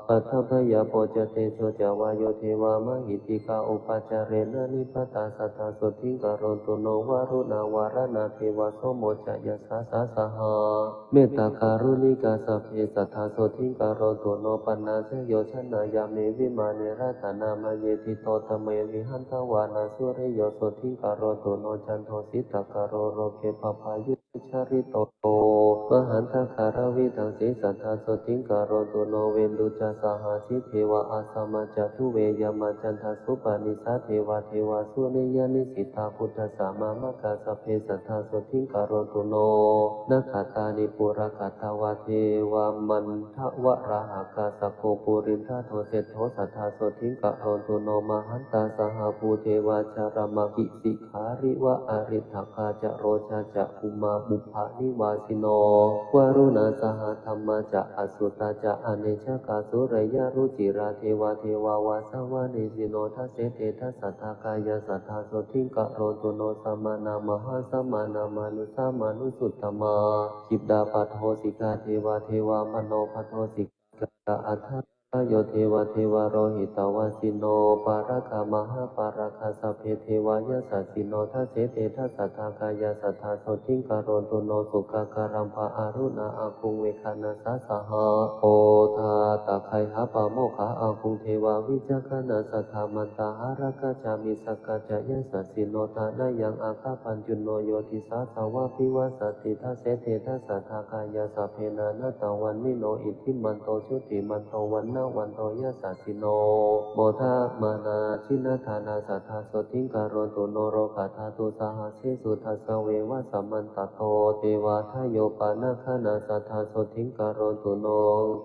Paṭhaviyapo ca tejo ca vāyo devā mahiddhikā upācarena nibbatā sadā sotthiṃ karontu no. Varuṇā varaṇā devā somo ca yasasā saha mettākaruṇikā sabbe sadā sotthiṃ karontu no. Panāsayo janāya me vimāne ratanāmaye ṭhito tame vihatvāna suriyo sotthiṃ karontu no. Candro sītakaro loke pabhāyu charito mahantakaravīdaṃsi sadā sotthiṃ karontu no. Veṇḍū ca sahasī devā asamā ca duve yamā candassūpanisā devā devasūriyanisīdā buddhasāmagā sabbe sadā sotthiṃ karontu no. Nakkhattāni purakkhatvā devā mandavalāhakā sakkopurindado seṭṭho sadā sotthiṃ karontu no. Mahantā sahabhū devā jalamaggisi khāriva ariṭṭhakā ca rojā ca ummāpupphanivāsino. Varuṇā sahadhammā ca accutā ca anejakā sūleyyarucirā devā devā vāsavanesino. Dasete dasadhā kāyā sadā sotthiṃ karontu no. Samānā mahāsamānā mānusā mānusuttamā khiḍḍāpadjosikā devā devā manopadjosikā athārayo devā devā lohitavāsino. Pāragā mahāpāragā sabbe devā yasassino. Dasete dasadhā kāyā sadā sotthiṃ karontu no. Sukkā karambā aruṇā āguṃ veghanasā saha odātagayhā pāmokkhā āguṃ devā vicakkhaṇā sadāmattā hāragajā missakā ca yasassino. Thanayaṃ āga pajjunno yo disā dvādasapi vassati. Dasete dasadhā kāyā sabbe nānattavaṇṇino iddhimanto jutimanto vaṇṇavanto yasassino modamānā jinadānā sadā sotthiṃ karontu no. Lokadhātusahassīsu dasaṃveva samantato devā hadayo panāgaṇā sadā sotthiṃ karontu no.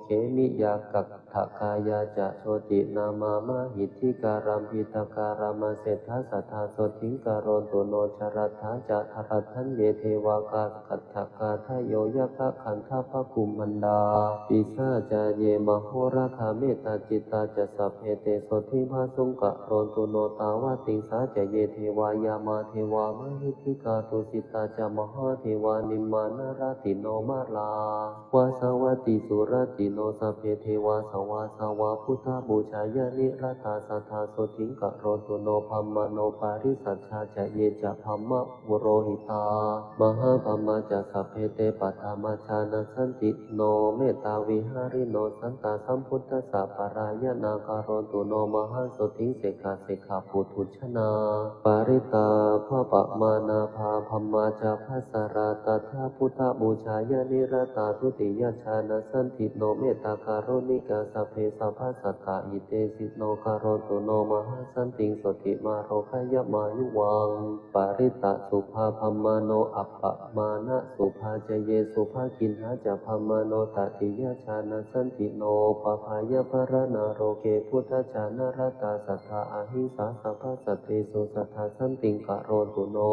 Khemiyā kaṭṭhakāyā ca jotināmā mahiddhikā lambitakā lāmaseṭṭhā sadā sotthiṃ karontu no. Jalathā ca thalathāṅge devā kaṭṭhakā hadayo yakkhagandhabbakkhumaṇḍā pisāca ye mahoragā mettācittā ca sabbe te sotthiṃ phāsuṃ karontu no. Tāvatiṃsā ca ye devā yāmā devā mahiddhikā tusitā ca mahādevā nimmānaratino mārā vāsavattī suratino. Sabbe devā svāsvā buddhapūjāya niratā sadā sotthiṃ karontu no. Brahmano parisajjā ca ye ca brahmapurohitā mahābrahmā ca sabbe te paṭhamajānasantino mettāvihārino. Santā sambuddhassa parāyanā karontu no mahāsotthiṃ. Sekā sekā puthujjanā parittappamānā brāhmaṇā ca pajjarā tathā buddhapūjāya niratā dutiyajānasantino mettākaruṇikā sabbe sabbasattā hitesino karontu no mahāsantiṃ. Sotthimārogyamāyuvaṃ parittaṃ sukhā brāhmaṇo appamāṇasubhā ca ye subhakiṇhā ca brāhmaṇo tatiyajānasantino pabāya maraṇā loke buddhajānarakkhatā sadā ahiṃsā sabbasattesu sadā santiṃ karontu no.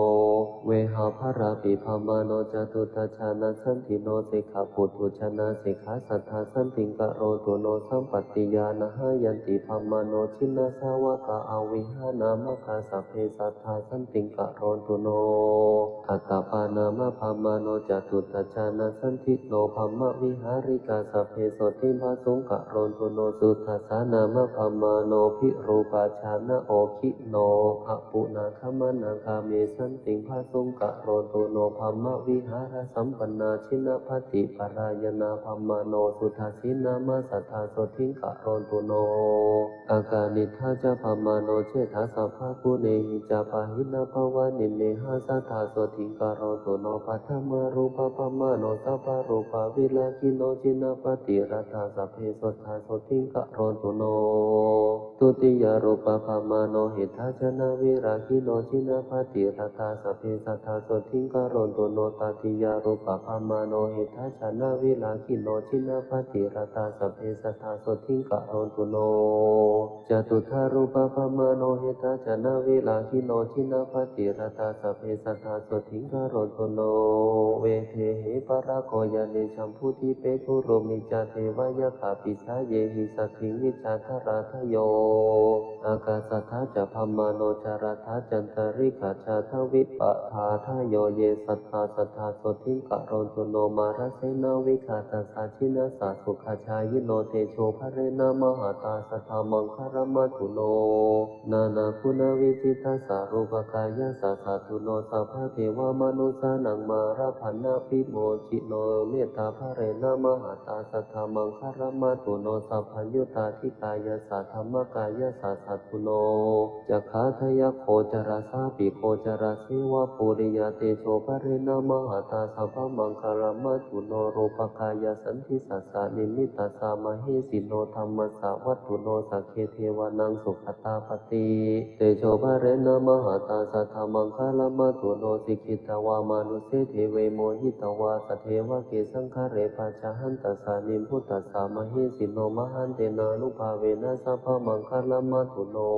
Vehapphalāpi brāhmaṇo catuddajānasantino sekā puthujjanā sekā sadā santiṃ karontu no. Sampattīyā nahayanti brāhmaṇo jinasāvakā avihānamaggā sabbe sadā santiṃ karontu no. Atappāṇāma brāhmaṇo catuddajānasantino brahmavihārikā sabbe sotthiṃ phāsuṃ karontu no. Sudassānāma brāhmaṇo virūpakkhaṇaokhiṇo apuṇāgamanaṃ kāme santiṃ phāsuṃ karontu no. Brahmavihārasampannā jinapattiparāyakā brāhmaṇo sudassīnāma sadā sotthiṃ karontu no. Akaniṭṭhā ca brāhmaṇo seṭṭhā sabbaguṇehi ca pahīnā pavaṇṇimehi sadā sotthiṃ karontu no. Paṭhamārūpabrāhmaṇo sabbarūpavilaggiṇo jinapatirattā sabbe sadā sotthiṃ karontu no. Dutiyārūpabrāhmaṇo heṭṭhajanavilaggiṇo jinapatirattā sabbe sadā sotthiṃ karontu no. Tatiyārūpabrāhmaṇo heṭṭhajanavilaggiṇo jinapatirattā sabbe sadā sotthiṃ karontu no. Catuddhārūpabrāhmaṇo heṭṭhajanavilaggiṇo jinapatirattā sabbe sadā sotthiṃ karontu no. Vedehi parako yane jambudīpe gurumhi ca devayakkhapi jhāyehi saddhiṃ vijjādharādayo. Ākāsaṭṭhā ca brāhmaṇo jalathā cantalikkhatthā dvipadā hadayo ye sattā sadā sotthiṃ karontu no. Mārasenā vigatassa jinassa sukhajāyino te Tejobhalena mahatā sadā maṅgalam ātu no. Nānāguṇavijjitassa rūpagayassa saddo no, sabbadevamanussanamaṅgalaṃ bhaṇānabhimojjhino. Mettābhalena mahatā sadā maṅgalam ātu no, sabbaññutaṭṭhikāyassa dhammakāyassa saddo no, cakkādhayaggocarassa pi gocaraseva puriya. Tejobhalena mahatā sabbamaṅgalam ātu no, rūpakāyasantissa nimittassa mahesino, dhammassavatthuno sagge devānaṃ sugatā pati. Tejobhalena mahatā sadā maṅgalam ātu no, sikhitvā manusse deve mohitvā sa devake saṅgare pajānāntassa nibbutāssa mahesino, mahantena nubhāvena sabbamaṅgalam ātu no.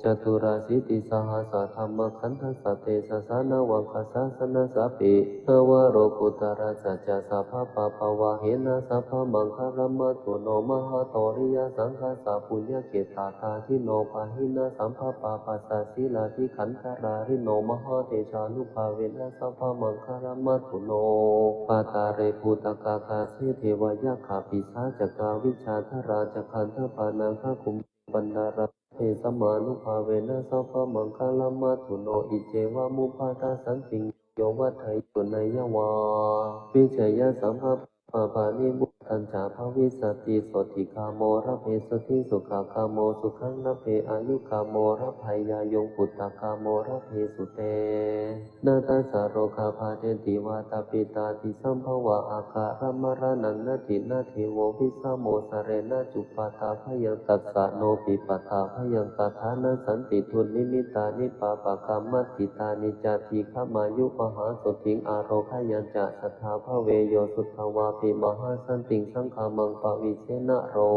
Caturāsītisahassadhammakkhandhassa tejasā navaṃ dassanassapi navalokuttarakajjhassa sabbapāpavahena sabbamaṅgalam ātu no. Mahākāruññasaṅghassā puññakkhettattayāno pāhina sabbapāpassa sīlādhikandharāino, mahātejānubhāvena sabbamaṅgalam ātu no. Pākāre bhūtagāhāse devakāyā pisācakā vijjādharā ca gandhabbā nāgakumbhānāgā sabbe sammānubhāvena sabbamaṅgalam ātu no. Iccevamupaddassantiṃ yo yo vaḍḍheyya suṇeyya vā vijjeyya sabbapaāpāni vuḍḍhañca bhavissati sotthi. Kāmo labhe sotthi, sukha kāmo sukhaṃ labhe, āyu kāmo labhe āyuṃ, putta kāmo labhe puttu, tena tassa rogā bādhanti vātapittādisaṃ bhavā. Akāraṃ maraṇaṃ natthi, nattheva vissamoṃ, sārena cupaddavānaṃ tassa no pipaddavānaṃ, tathā nassanti dunnimitāni pāpakaṃ. Mathitāni ca dīghāyumahāsuddhiṃ, ārogāya ca sadā bhaveyyuṃ, sutvāpi mahāsantiṃ saṅgāmaṃ pavijje naro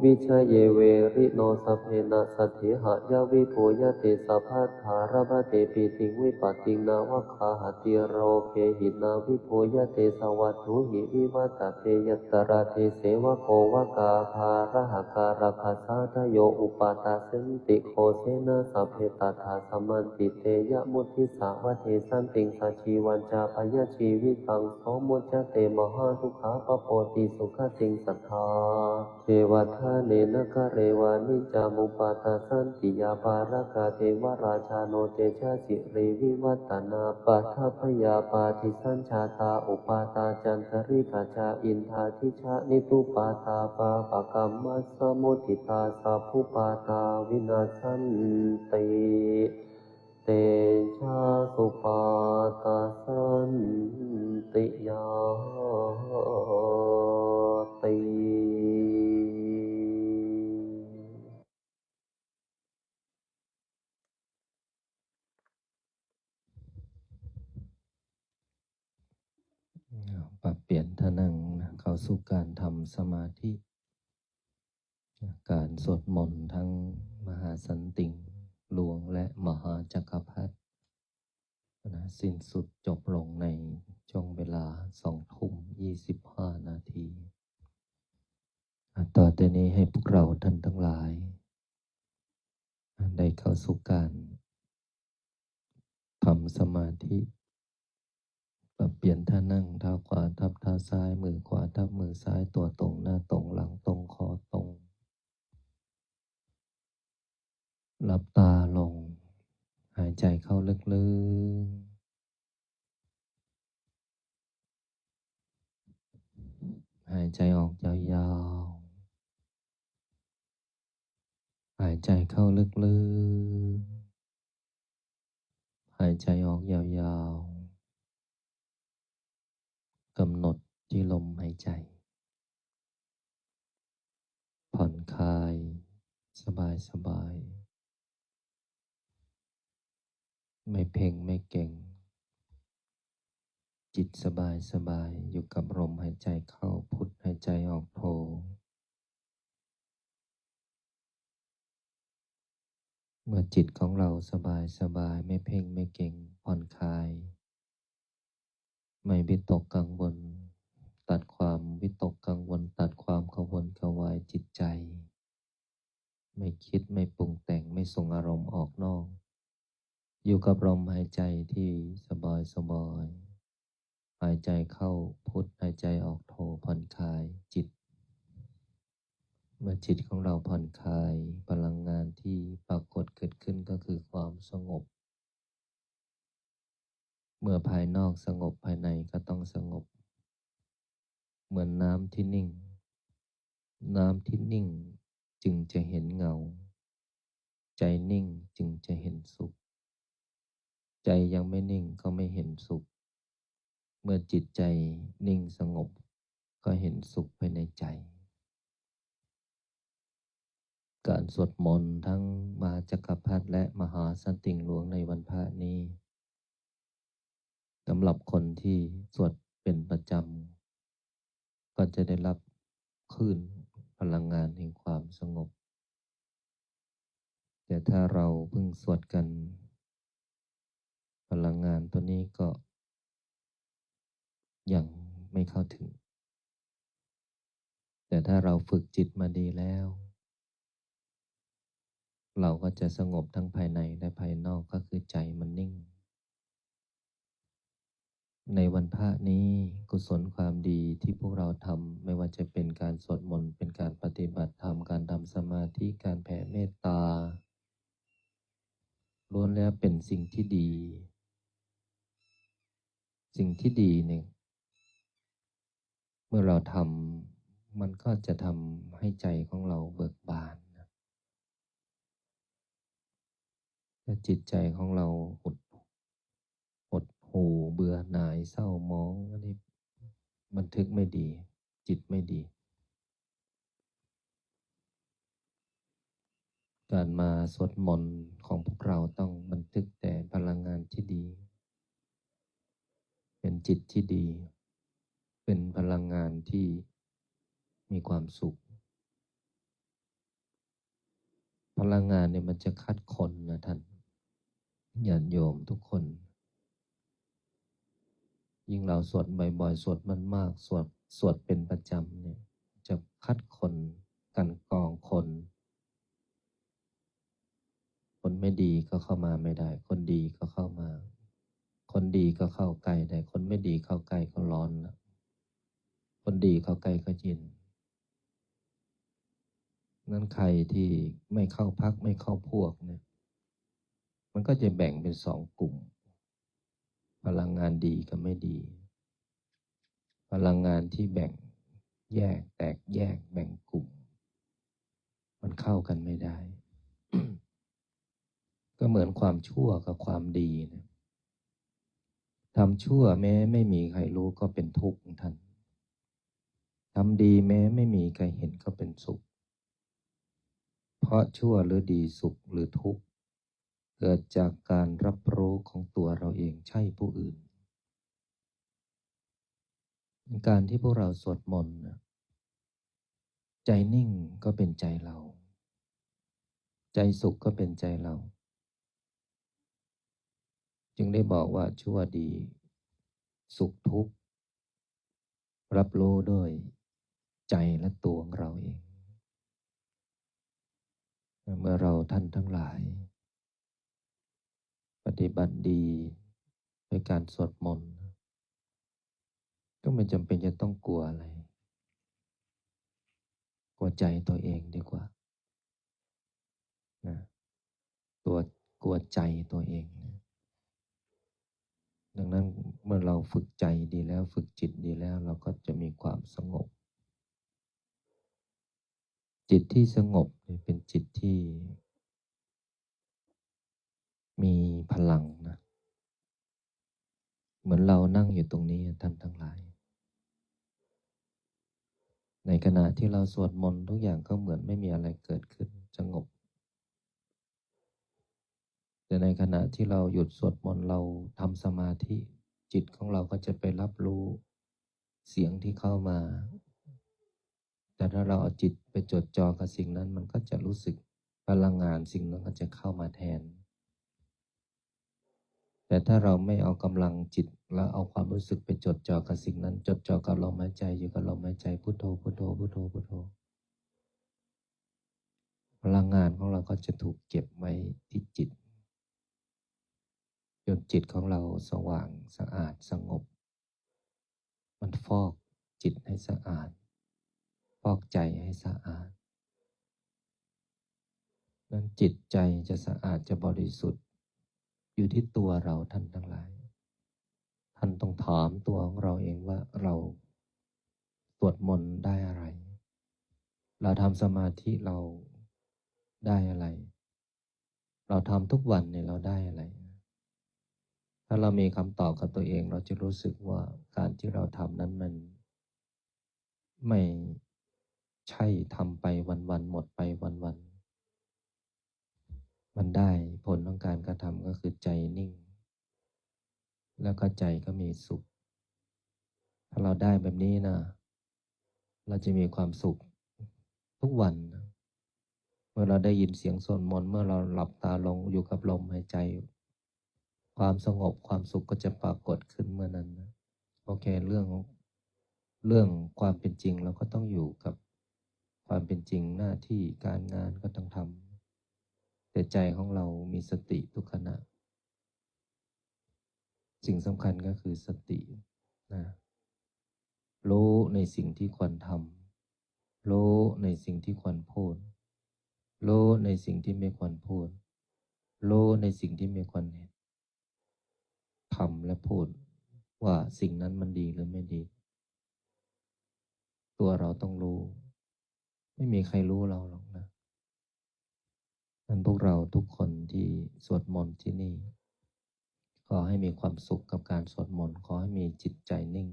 vijaye. Verino sabbena saddhiṃ haya vippuyate, sabbattha labhate pītiṃ vipattiṃ nānvāgāhati. Roge hīnā vippuyate, savatthūhi vivaṭṭate, yatra deseva kho vakkhā bārahakā rāgassa ṭhāyo upaṭṭhassenti. Kho sena sabbe tattha samanti te, yamuttissa vadessantiṃ, sajīvañca payajīvitaṃ, so muccate mahādukkhā, pāpoti sugatiṃ sadā. Ceva ṭhāne nāgare vane, ca mupaṭṭhassantiyā bāraka, devarājāno cecasiri vivaṭṭanā, paṭṭhābhayā pāṭisañjātā, upaṭṭhā ca antalikkhe ca, indakhīlañca nipatitā, pāpakaṃ samuddiṭṭhā, sabbupaddavā vinassanti. Tejasupaddassanti ñāti. ปรับเปลี่ยนท่านั่งนะ เข้าสู่การทำสมาธิ การสวดมนต์ทั้งมหาสันติงหลวงและมหาจักรพรรดินะ สิ้นสุดจบลงในช่วงเวลาสองทุ่มยี่สิบห้านาที อ่ะ ต่อแต่นี้ให้พวกเราท่านทั้งหลาย ได้เข้าสู่การทำสมาธิ ปรับเปลี่ยนท่านั่ง เท้าขวาทับเท้าซ้าย มือขวาทับมือซ้าย ตัวตรง หน้าตรง หลังตรง คอตรง หลับตาลง หายใจเข้าลึกๆ หายใจออกยาวๆ หายใจเข้าลึกๆ หายใจออกยาวๆ กำหนดที่ลมหายใจ ผ่อนคลาย สบายๆ ไม่เพ่งไม่เก็ง จิตสบายๆ อยู่กับลมหายใจเข้าพุท หายใจออกโท เมื่อจิตของเราสบายๆ ไม่เพ่งไม่เก็ง ผ่อนคลาย ไม่วิตกกังวล ตัดความวิตกกังวล ตัดความกระวนกระวายจิตใจ ไม่คิดไม่ปรุงแต่ง ไม่ส่งอารมณ์ออกนอก อยู่กับลมหายใจที่สบายๆ หายใจเข้าพุท หายใจออกโท ผ่อนคลายจิต เมื่อจิตของเราผ่อนคลาย พลังงานที่ปรากฏเกิดขึ้นก็คือความสงบ เมื่อภายนอกสงบ ภายในก็ต้องสงบ เหมือนน้ำที่นิ่ง น้ำที่นิ่งจึงจะเห็นเงา ใจนิ่งจึงจะเห็นสุข ใจยังไม่นิ่งก็ไม่เห็นสุข เมื่อจิตใจนิ่งสงบ ก็เห็นสุขภายในใจ การสวดมนต์ทั้งมหาจักรพรรดิและมหาสันติงหลวงในวันพระนี้ สำหรับคนที่สวดเป็นประจำ ก็จะได้รับคลื่นพลังงานแห่งความสงบ แต่ถ้าเราเพิ่งสวดกัน พลังงานตัวนี้ก็ยังไม่เข้าถึง แต่ถ้าเราฝึกจิตมาดีแล้ว เราก็จะสงบทั้งภายในและภายนอก ก็คือใจมันนิ่ง ในวันพระนี้ กุศลความดีที่พวกเราทำ ไม่ว่าจะเป็นการสวดมนต์ เป็นการปฏิบัติธรรม การทำสมาธิ การแผ่เมตตา ล้วนแล้วเป็นสิ่งที่ดี สิ่งที่ดีเนี่ย เมื่อเราทำ มันก็จะทำให้ใจของเราเบิกบานนะ ถ้าจิตใจของเราหด หดหู่ เบื่อหน่าย เศร้าหมอง อันนี้บันทึกไม่ดี จิตไม่ดี การมาสวดมนต์ของพวกเราต้องบันทึกแต่พลังงานที่ดี เป็นจิตที่ดี เป็นพลังงานที่มีความสุข พลังงานเนี่ยมันจะคัดคนนะท่าน ญาติโยมทุกคน ยิ่งเราสวดบ่อยๆ สวดมากๆ สวด สวดเป็นประจำเนี่ย จะคัดคน กลั่นกรองคน คนไม่ดีก็เข้ามาไม่ได้ คนดีก็เข้ามา คนดีก็เข้าใกล้ได้ คนไม่ดีเข้าใกล้ก็ร้อนละ คนดีเข้าใกล้ก็เย็น นั้นใครที่ไม่เข้าพรรค ไม่เข้าพวกเนี่ย มันก็จะแบ่งเป็นสองกลุ่ม พลังงานดีกับไม่ดี พลังงานที่แบ่งแยก แตกแยก แบ่งกลุ่ม มันเข้ากันไม่ได้ ก็เหมือนความชั่วกับความดีนะ ทำชั่วแม้ไม่มีใครรู้ก็เป็นทุกข์ของท่าน ทำดีแม้ไม่มีใครเห็นก็เป็นสุข เพราะชั่วหรือดี สุขหรือทุกข์ เกิดจากการรับรู้ของตัวเราเอง ใช่ผู้อื่น การที่พวกเราสวดมนต์นะ ใจนิ่งก็เป็นใจเรา ใจสุขก็เป็นใจเรา จึงได้บอกว่าชั่วดี สุขทุกข์ รับรู้ด้วยใจและตัวของเราเอง เมื่อเราท่านทั้งหลาย ปฏิบัติดีด้วยการสวดมนต์ ก็ไม่จำเป็นจะต้องกลัวอะไร กลัวใจตัวเองดีกว่านะ ตัว กลัวใจตัวเองนะ ดังนั้นเมื่อเราฝึกใจดีแล้ว ฝึกจิตดีแล้ว เราก็จะมีความสงบ จิตที่สงบเนี่ยเป็นจิตที่มีพลังนะ เหมือนเรานั่งอยู่ตรงนี้ท่านทั้งหลาย ในขณะที่เราสวดมนต์ ทุกอย่างก็เหมือนไม่มีอะไรเกิดขึ้น สงบ แต่ในขณะที่เราหยุดสวดมนต์ เราทำสมาธิ จิตของเราก็จะไปรับรู้เสียงที่เข้ามา แต่ถ้าเราเอาจิตไปจดจ่อกับสิ่งนั้น มันก็จะรู้สึกพลังงานสิ่งนั้นก็จะเข้ามาแทน แต่ถ้าเราไม่เอากำลังจิต แล้วเอาความรู้สึกไปจดจ่อกับสิ่งนั้น จดจ่อกับลมหายใจ อยู่กับลมหายใจ พุทโธ พุทโธ พุทโธ พุทโธ พลังงานของเราก็จะถูกเก็บไว้ที่จิต จนจิตของเราสว่างสะอาดสงบ มันฟอกจิตให้สะอาด ฟอกใจให้สะอาด นั้นจิตใจจะสะอาดจะบริสุทธิ์ อยู่ที่ตัวเราท่านทั้งหลาย ท่านต้องถามตัวของเราเองว่าเราสวดมนต์ได้อะไร เราทำสมาธิเราได้อะไร เราทำทุกวันเนี่ยเราได้อะไร ถ้าเรามีคำตอบกับตัวเอง เราจะรู้สึกว่าการที่เราทำนั้นมัน ไม่ใช่ทำไปวันๆ หมดไปวันๆ มันได้ผลของการกระทำก็คือใจนิ่ง แล้วก็ใจก็มีสุข ถ้าเราได้แบบนี้นะ เราจะมีความสุขทุกวันนะ เมื่อเราได้ยินเสียงสวดมนต์ เมื่อเราหลับตาลงอยู่กับลมหายใจ ความสงบความสุขก็จะปรากฏขึ้นเมื่อนั้นนะ โอเค เรื่องของ เรื่องความเป็นจริงเราก็ต้องอยู่กับความเป็นจริง หน้าที่การงานก็ต้องทำ แต่ใจของเรามีสติทุกขณะ สิ่งสำคัญก็คือสตินะ รู้ในสิ่งที่ควรทำ รู้ในสิ่งที่ควรพูด รู้ในสิ่งที่ไม่ควรพูด รู้ในสิ่งที่ไม่ควรทำและพูด ว่าสิ่งนั้นมันดีหรือไม่ดี ตัวเราต้องรู้ ไม่มีใครรู้เราหรอกนะ นั้นพวกเราทุกคนที่สวดมนต์ที่นี่ ขอให้มีความสุขกับการสวดมนต์ ขอให้มีจิตใจนิ่ง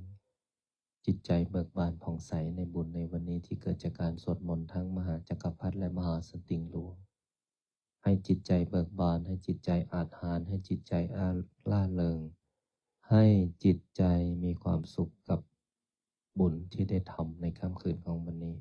จิตใจเบิกบานผ่องใสในบุญในวันนี้ที่เกิดจากการสวดมนต์ทั้งมหาจักรพรรดิและมหาสติงหลวง ให้จิตใจเบิกบาน ให้จิตใจอาจหาญ ให้จิตใจร่าเริง ให้จิตใจมีความสุขกับบุญที่ได้ทำในค่ำคืนของวันนี้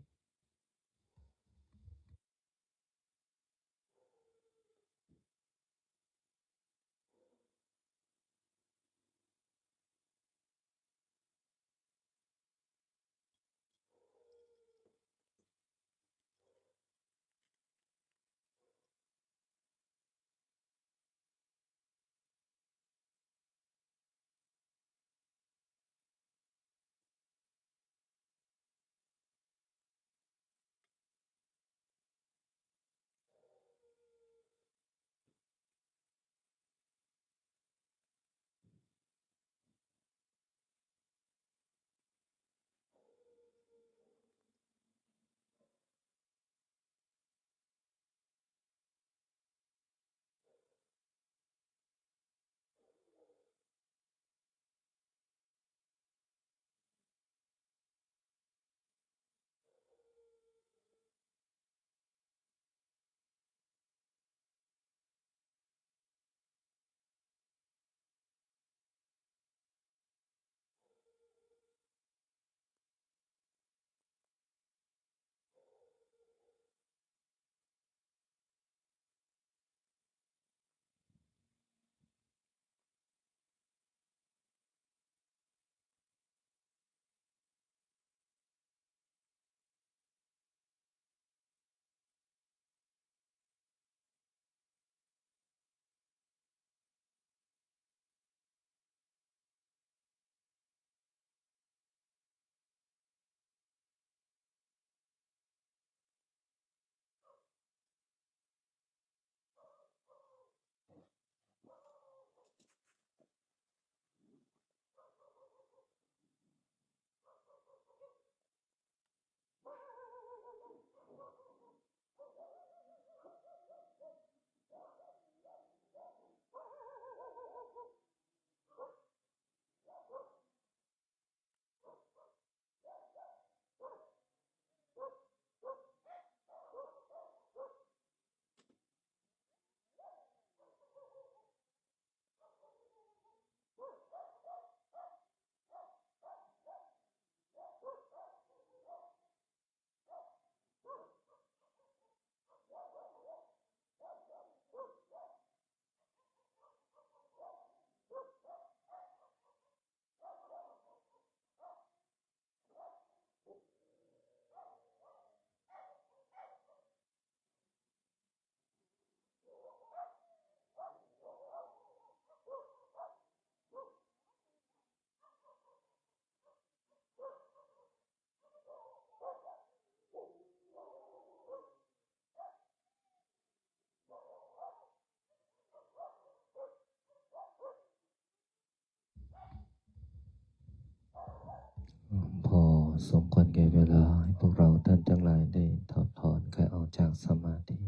สมควรแก่เวลา ให้พวกเราท่านทั้งหลายได้ถอดถอนกายออกจากสมาธิ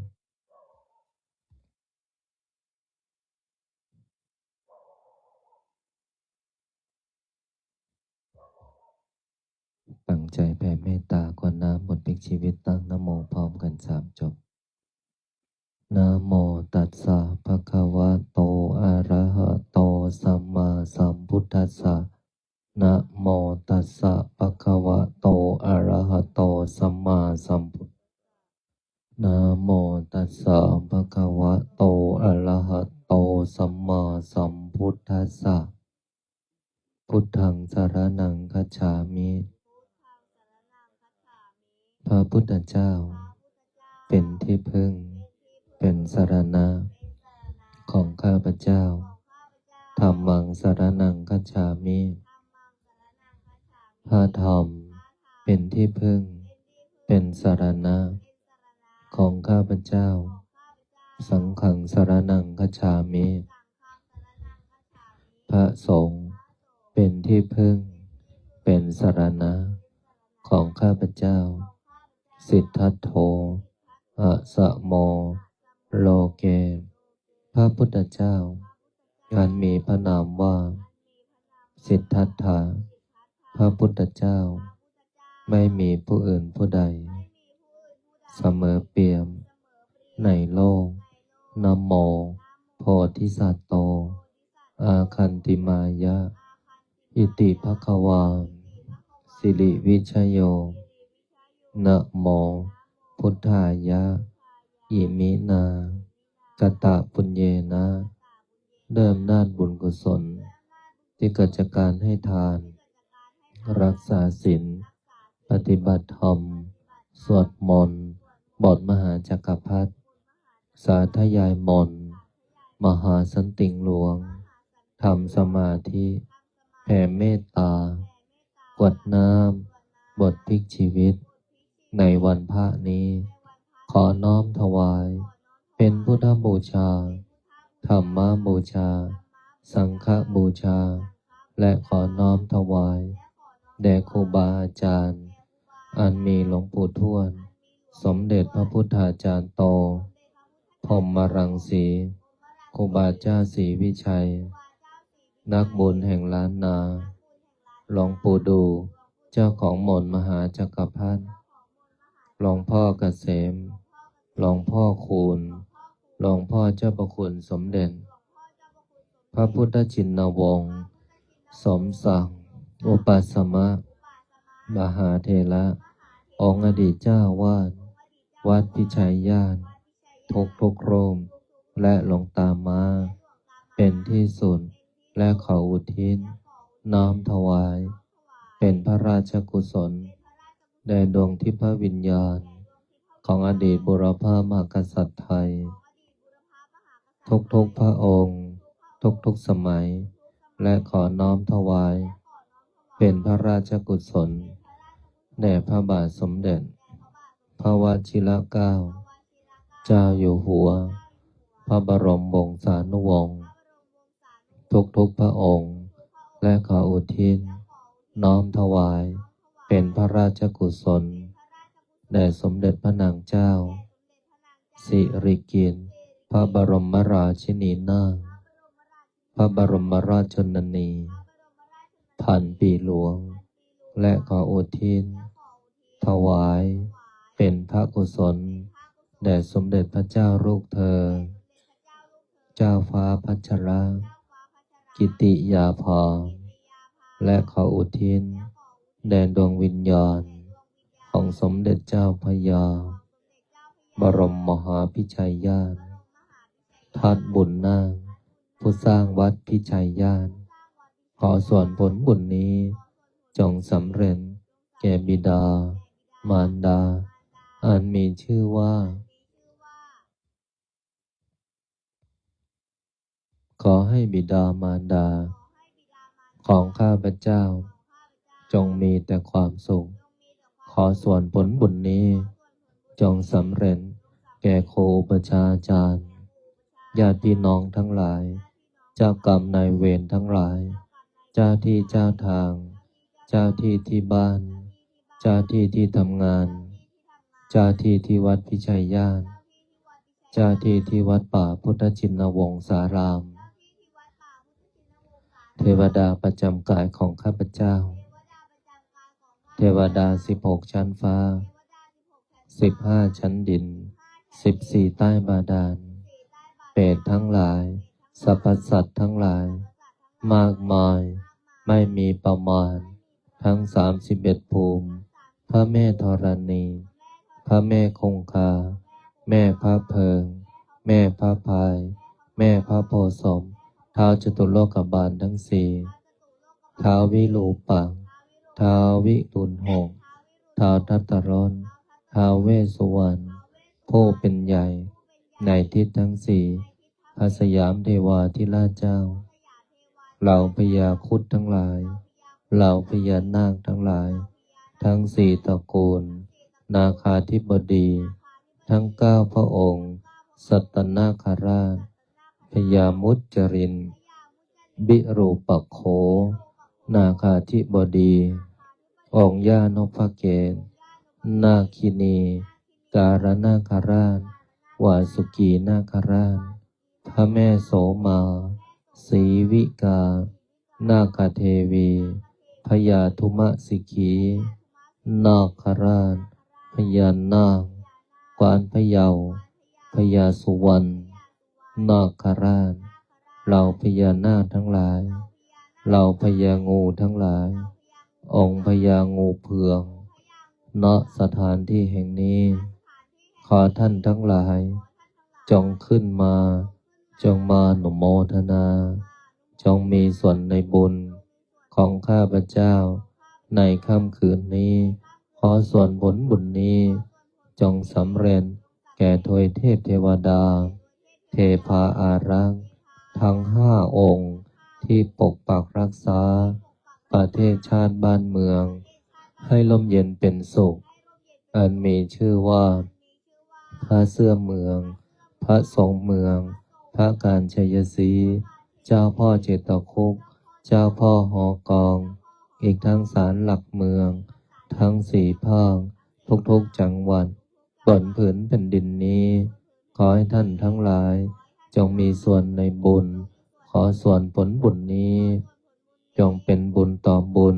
ตั้งใจแผ่เมตตากรวดน้ำบทพลิกชีวิต ตั้งนะโมพร้อมกันสามจบ Namo tassa bhagavato arahato sammāsambuddhassa. Namo tassa bhagavato arahato sammāsambuddhassa. Namo tassa bhagavato arahato sammāsambuddhassa. Buddhaṃ saraṇaṃ gacchāmi. พระพุทธเจ้า เป็นที่พึ่ง เป็นสรณะ ของข้าพเจ้า Dhammaṃ saraṇaṃ gacchāmi. พระธรรม เป็นที่พึ่ง เป็นสรณะ ของข้าพเจ้า Saṅghaṃ saraṇaṃ gacchāmi. พระสงฆ์ เป็นที่พึ่ง เป็นสรณะ ของข้าพเจ้า Siddhattho asamo loke. พระพุทธเจ้า อันมีพระนามว่า สิทธัตถะ พระพุทธเจ้า ไม่มีผู้อื่นผู้ใด เสมอเปี่ยม ในโลก Namo bodhisatto āgantimāya. Iti bhagavā sirivijayo. Namo buddhāya. Iminā katapuññena. ด้วยอำนาจบุญกุศล ที่เกิดจากการให้ทาน รักษาศีล ปฏิบัติธรรม สวดมนต์ บทมหาจักรพรรดิ สาธยายมนต์ มหาสันติงหลวง ทำสมาธิ แผ่เมตตา กรวดน้ำ บทพลิกชีวิต ในวันพระนี้ ขอน้อมถวาย เป็นพุทธบูชา ธรรมบูชา สังฆบูชา และขอน้อมถวาย แด่ครูบาอาจารย์ อันมีหลวงปู่ทวด สมเด็จพระพุทธาจารย์โต พรหมรังสี ครูบาเจ้าศรีวิชัย นักบุญแห่งล้านนา หลวงปู่ดู่ เจ้าของมนต์มหาจักรพรรดิ หลวงพ่อเกษม หลวงพ่อคูณ หลวงพ่อเจ้าพระคุณสมเด็จ พระพุทธชินวงศ์ สมศักดิ์ อุปาสมะ มหาเถระ องค์อดีตเจ้าอาวาส วัดพิชัยญาติ ทุกทุกๆรูป และหลวงตาม้า เป็นที่สุด และขออุทิศ น้อมถวาย เป็นพระราชกุศล แด่ดวงทิพยวิญญาณ ของอดีตบุรพมหากษัตริย์ไทย ทุกๆพระองค์ ทุกๆสมัย และขอน้อมถวาย เป็นพระราชกุศล แด่พระบาทสมเด็จ พระวชิรเกล้า เจ้าอยู่หัว พระบรมวงศานุวงศ์ ทุกๆพระองค์ และขออุทิศ น้อมถวาย เป็นพระราชกุศล แด่สมเด็จพระนางเจ้า สิริกิติ์ พระบรมราชินีนาถ พระบรมราชชนนี พันปีหลวง และขออุทิศ ถวาย เป็นพระกุศล แด่สมเด็จพระเจ้าลูกเธอ เจ้าฟ้าพัชรกิติยาภรณ์ และขออุทิศ แด่ดวงวิญญาณ ของสมเด็จเจ้าพระยา บรมมหาพิชัยญาติ ทัดบุญนาค ผู้สร้างวัดพิชัยญาติ ขอส่วนผลบุญนี้ จงสำเร็จ แก่บิดา มารดา อันมีชื่อว่า ขอให้บิดามารดา ของข้าพเจ้า จงมีแต่ความสุข ขอส่วนผลบุญนี้ จงสำเร็จ แก่ครูอุปัชฌาย์อาจารย์ ญาติพี่น้องทั้งหลาย เจ้ากรรมนายเวรทั้งหลาย เจ้าที่เจ้าทาง เจ้าที่ที่บ้าน เจ้าที่ที่ทำงาน เจ้าที่ที่วัดพิชัยญาติ เจ้าที่ที่วัดป่าพุทธชินวงศาราม เทวดาประจำกายของข้าพเจ้า เทวดาสิบหกชั้นฟ้า สิบห้าชั้นดิน สิบสี่ใต้บาดาล เปรตทั้งหลาย สรรพสัตว์ทั้งหลาย มากมาย ไม่มีประมาณ ทั้งสามสิบเอ็ดภูมิ พระแม่ธรณี พระแม่คงคา แม่พระเพิง แม่พระพาย แม่พระโพธิ์ศพ ท้าวจตุโลกบาลทั้งสี่ ท้าววิรูปักษ์ ท้าววิรุฬหก ท้าวทัตตรส ท้าวเวสสุวรรณ ผู้เป็นใหญ่ ในทิศทั้งสี่ พระสยามเทวาธิราชเจ้า เหล่าพญาครุฑทั้งหลาย เหล่าพญานาคทั้งหลาย ทั้งสี่ตระกูล นาคาธิบดี ทั้งเก้าพระองค์ สัตตนาคราช พญามุจจริน วิรูปักโข นาคาธิบดี องค์ย่านพเกศ นาคินี การนาคราช วาสุกีนาคราช พระแม่โสมา สีวิกา นาคเทวี พญาธุมสิกขี นาคราช พญานาค กวานพะเยา พญาสุวรรณ นาคราช เหล่าพญานาคทั้งหลาย เหล่าพญางูทั้งหลาย องค์พญางูเผือก ณ สถานที่แห่งนี้ ขอท่านทั้งหลาย จงขึ้นมา จงมาอนุโมทนา จงมีส่วนในบุญของข้าพเจ้า ในค่ำคืนนี้ ขอส่วนผลบุญนี้ จงสำเร็จแก่ทวยเทพเทวดา เทพาอารักษ์ ทั้งห้าองค์ ที่ปกปักรักษา ประเทศชาติบ้านเมือง ให้ร่มเย็นเป็นสุข อันมีชื่อว่า พระเสื้อเมือง พระทรงเมือง พระกาญจยศรี เจ้าพ่อเจตคุก เจ้าพ่อหอกอง อีกทั้งศาลหลักเมือง ทั้งสี่ภาค ทุกๆจังหวัด บนผืนแผ่นดินนี้ ขอให้ท่านทั้งหลาย จงมีส่วนในบุญ ขอส่วนผลบุญนี้ จงเป็นบุญต่อบุญ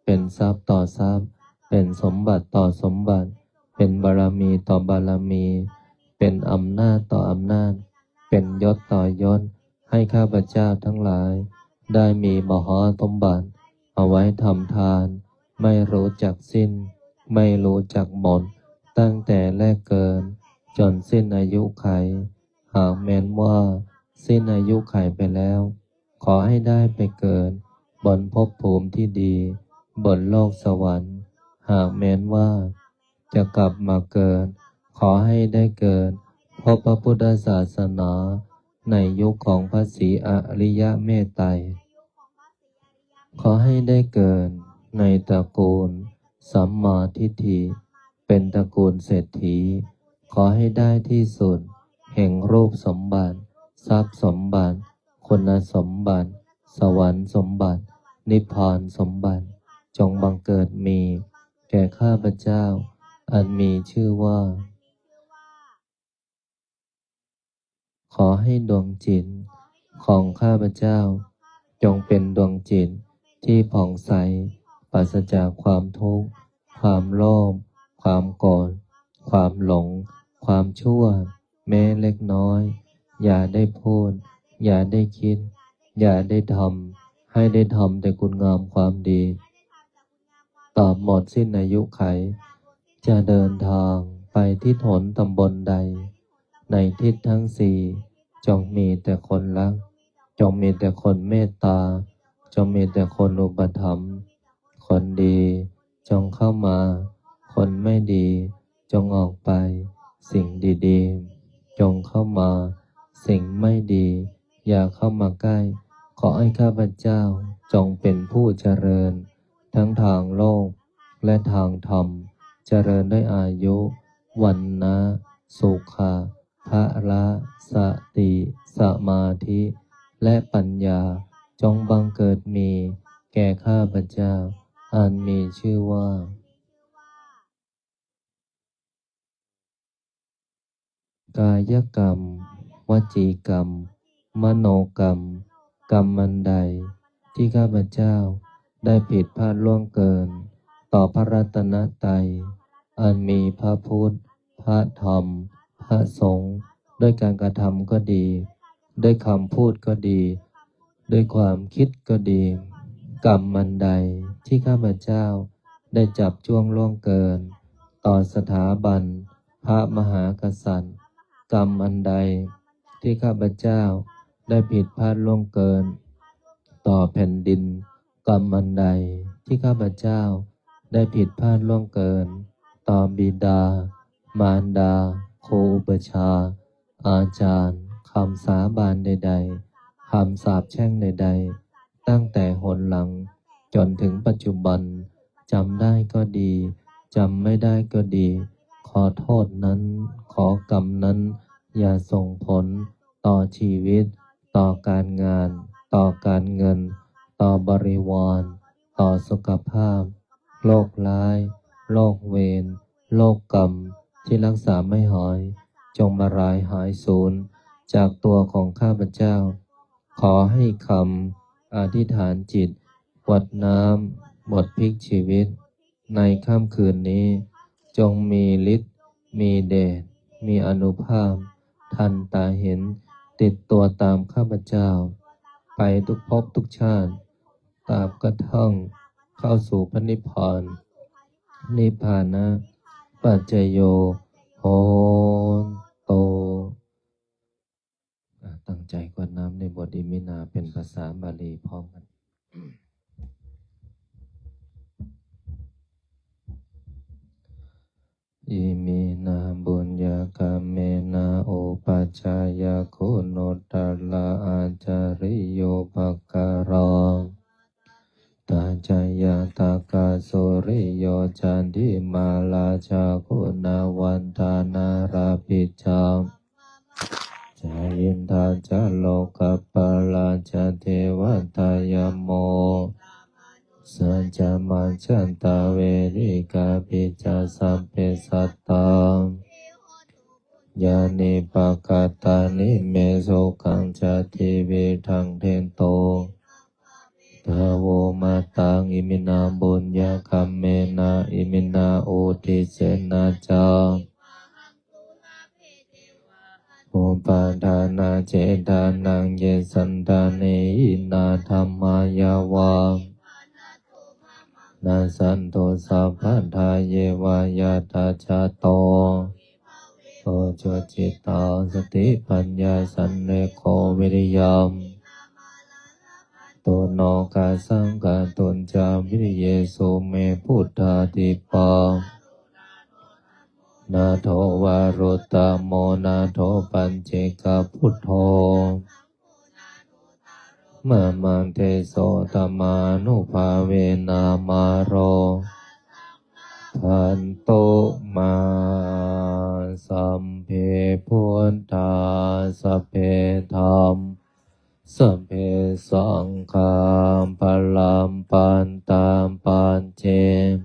เป็นทรัพย์ต่อทรัพย์ เป็นสมบัติต่อสมบัติ เป็นบารมีต่อบารมี เป็นอำนาจต่ออำนาจ เป็นยศต่อยศ ให้ข้าพเจ้าทั้งหลาย ได้มีมหาสมบัติ เอาไว้ทำทาน ไม่รู้จักสิ้น ไม่รู้จักหมด ตั้งแต่แรกเกิด จนสิ้นอายุไข หากแม้นว่า สิ้นอายุไขไปแล้ว ขอให้ได้ไปเกิด บนภพภูมิที่ดี บนโลกสวรรค์ หากแม้นว่า จะกลับมาเกิด ขอให้ได้เกิด พบพระพุทธศาสนา ในยุคของพระศรีอริยเมตไตร ขอให้ได้เกิดในตระกูลสัมมาทิฏฐิ เป็นตระกูลเศรษฐี ขอให้ได้ที่สุด แห่งรูปสมบัติ ทรัพย์สมบัติ คุณสมบัติ สวรรค์สมบัติ นิพพานสมบัติ จงบังเกิดมี แก่ข้าพเจ้า อันมีชื่อว่า ขอให้ดวงจิต ของข้าพเจ้า จงเป็นดวงจิต ที่ผ่องใส ปราศจากความทุกข์ ความโลภ ความโกรธ ความหลง ความชั่ว แม้เล็กน้อย อย่าได้พูด อย่าได้คิด อย่าได้ทำ ให้ได้ทำแต่คุณงามความดี ตราบหมดสิ้นอายุไข จะเดินทางไปทิศหนตำบลใด ในทิศทั้งสี่ จงมีแต่คนรัก จงมีแต่คนเมตตา จงมีแต่คนอุปถัมภ์ คนดี จงเข้ามา คนไม่ดี จงออกไป สิ่งดีๆ จงเข้ามา สิ่งไม่ดี อย่าเข้ามาใกล้ ขอให้ข้าพเจ้า จงเป็นผู้เจริญ ทั้งทางโลก และทางธรรม เจริญด้วยอายุ วรรณะ สุขะ พละ สติ สมาธิ และปัญญา จงบังเกิดมี แก่ข้าพเจ้า อันมีชื่อว่า กายกรรม วจีกรรม มโนกรรม กรรมอันใดที่ข้าพเจ้าได้ผิดพลาดล่วงเกินต่อพระรัตนตรัย อันมีพระพุทธ พระธรรม พระสงฆ์ ด้วยการกระทำก็ดี ด้วยคำพูดก็ดี ด้วยความคิดก็ดี กรรมอันใดที่ข้าพเจ้าได้จับจ้วงล่วงเกินต่อสถาบันพระมหากษัตริย์ กรรมอันใดที่ข้าพเจ้าได้ผิดพลาดล่วงเกินต่อแผ่นดิน กรรมอันใดที่ข้าพเจ้าได้ผิดพลาดล่วงเกินต่อบิดา มารดา ครูอุปัชฌาย์ อาจารย์ คำสาบานใดๆ คำสาปแช่งใดๆ ตั้งแต่หนหลังจนถึงปัจจุบัน จำได้ก็ดี จำไม่ได้ก็ดี ขอโทษนั้น ขอกรรมนั้น อย่าส่งผลต่อชีวิต ต่อการงาน ต่อการเงิน ต่อบริวาร ต่อสุขภาพ โรคร้าย โรคเวร โรคกรรมที่รักษาไม่หาย จงมาลายหายสูญจากตัวของข้าพเจ้า ขอให้คำอธิษฐานจิต หวดน้ำ บทพลิกชีวิต ในค่ำคืนนี้ จงมีฤทธิ์ มีเดช มีอานุภาพ ทันตาเห็น ติดตัวตามข้าพเจ้า ไปทุกภพทุกชาติ ตราบกระทั่งเข้าสู่พระนิพพาน นิพพานะปัจจโย โหนโต อ่ะ ตั้งใจกรวดน้ำในบทอิมินาเป็นภาษาบาลีพร้อมกัน Iminā puññakammena upajjhāyā guṇuttarā ācariyūpakārā, taccayatakkhā suriyo candimā rājā guṇavantā narāpi ca, ca indā ca lokapālā ca devatā yamo, saccamajjhattā verikāpi ca sabbe sattā, yānīdha bhūtāni me sukhaṃ ca tividhaṃ dentu, taṃ vū mataṃ iminā puññakammena iminā uddisena ca, upādānachedanaṃ ye santāne hinā dhammā yāva nassantu sabbadā yeva yattha jāto paṭicchujānā satipaññā sallekho viriyamhinā, mārā labhantu nokāsaṃ kātuñca viriyesu me buddhādipakaruṇālo dhammo nātho varuttamo nātho paccekabuddho mamaṃ tesottamānubhāvena mārokāsaṃ labhantu mā. Sabbe buddhā sabbe dhammā sabbe saṅghā balappattā pacceka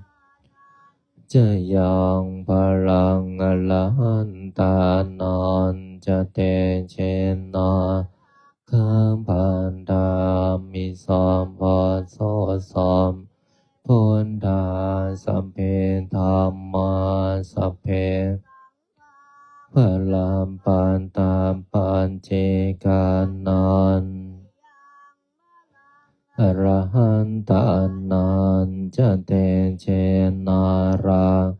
ca yaṃ balaṃ arahantānañca tejena rakkhaṃ bandhāmi sabbaso. Sabbe buddhā sabbe dhammā sabbe balappattā paccekānañca arahantānañca tejena rakkhaṃ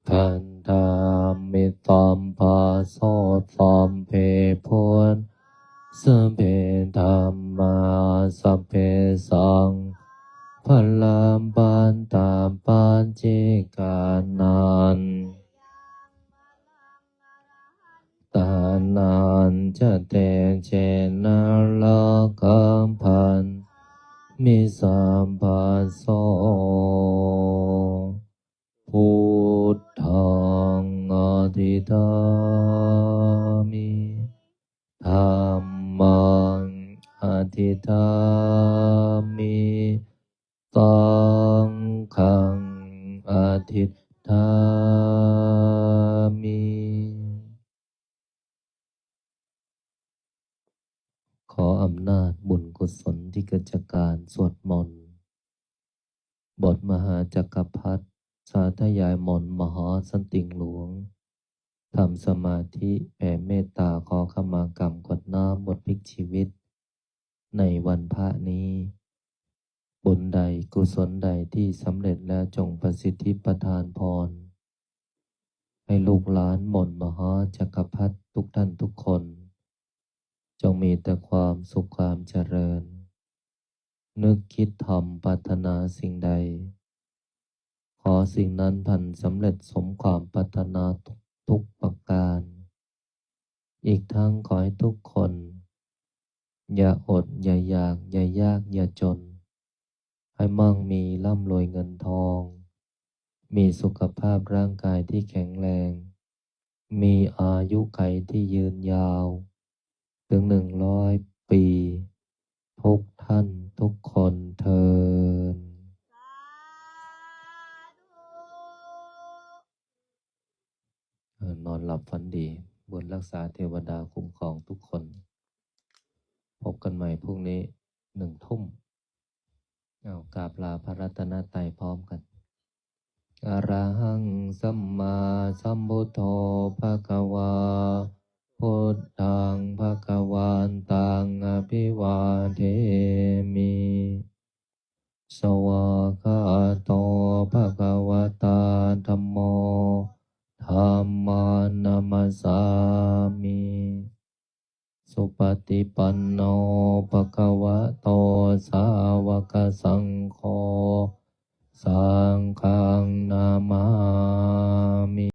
bandhāmi sabbaso. Sabbe buddhā sabbe dhammā sabbe saṅghā balappattā paccekānañca arahantānañca tejena rakkhaṃ bandhāmi sabbaso. Buddhaṃ adhiṭṭhāmi. Dhammaṃ adhiṭṭhāmi. Saṅghaṃ adhiṭṭhāmi. ที่เกิดจากการสวดมนต์ บทมหาจักรพรรดิ สาธยายมนต์มหาสันติงหลวง ทำสมาธิแผ่เมตตาขอขมากรรมกรวดน้ำบทพลิกชีวิต ในวันพระนี้ บุญใดกุศลใดที่สำเร็จแล้วจงประสิทธิประทานพร ให้ลูกหลานมนต์มหาจักรพรรดิทุกท่านทุกคน จงมีแต่ความสุขความเจริญ นึกคิดทำปรารถนาสิ่งใด ขอสิ่งนั้นพลันสำเร็จสมความปรารถนาทุกประการ อีกทั้งขอให้ทุกคน อย่าอดอย่าอยากอย่ายากอย่าจน ให้มั่งมีร่ำรวยเงินทอง มีสุขภาพร่างกายที่แข็งแรง มีอายุขัยที่ยืนยาว ถึงหนึ่งร้อยปี ทุกท่านทุกคนเทอญ เอ่อนอนหลับฝันดี บุญรักษาเทวดาคุ้มครองทุกคน พบกันใหม่พรุ่งนี้หนึ่งทุ่ม เอากราบลาพระรัตนตรัยพร้อมกัน Arahaṃ sammāsambuddho bhagavā, buddhaṃ bhagavantaṃ abhivādemi. Svākkhāto bhagavatā dhammo, dhammaṃ namassāmi. Supaṭipanno bhagavato sāvakasaṅgho, saṅghaṃ namāmi.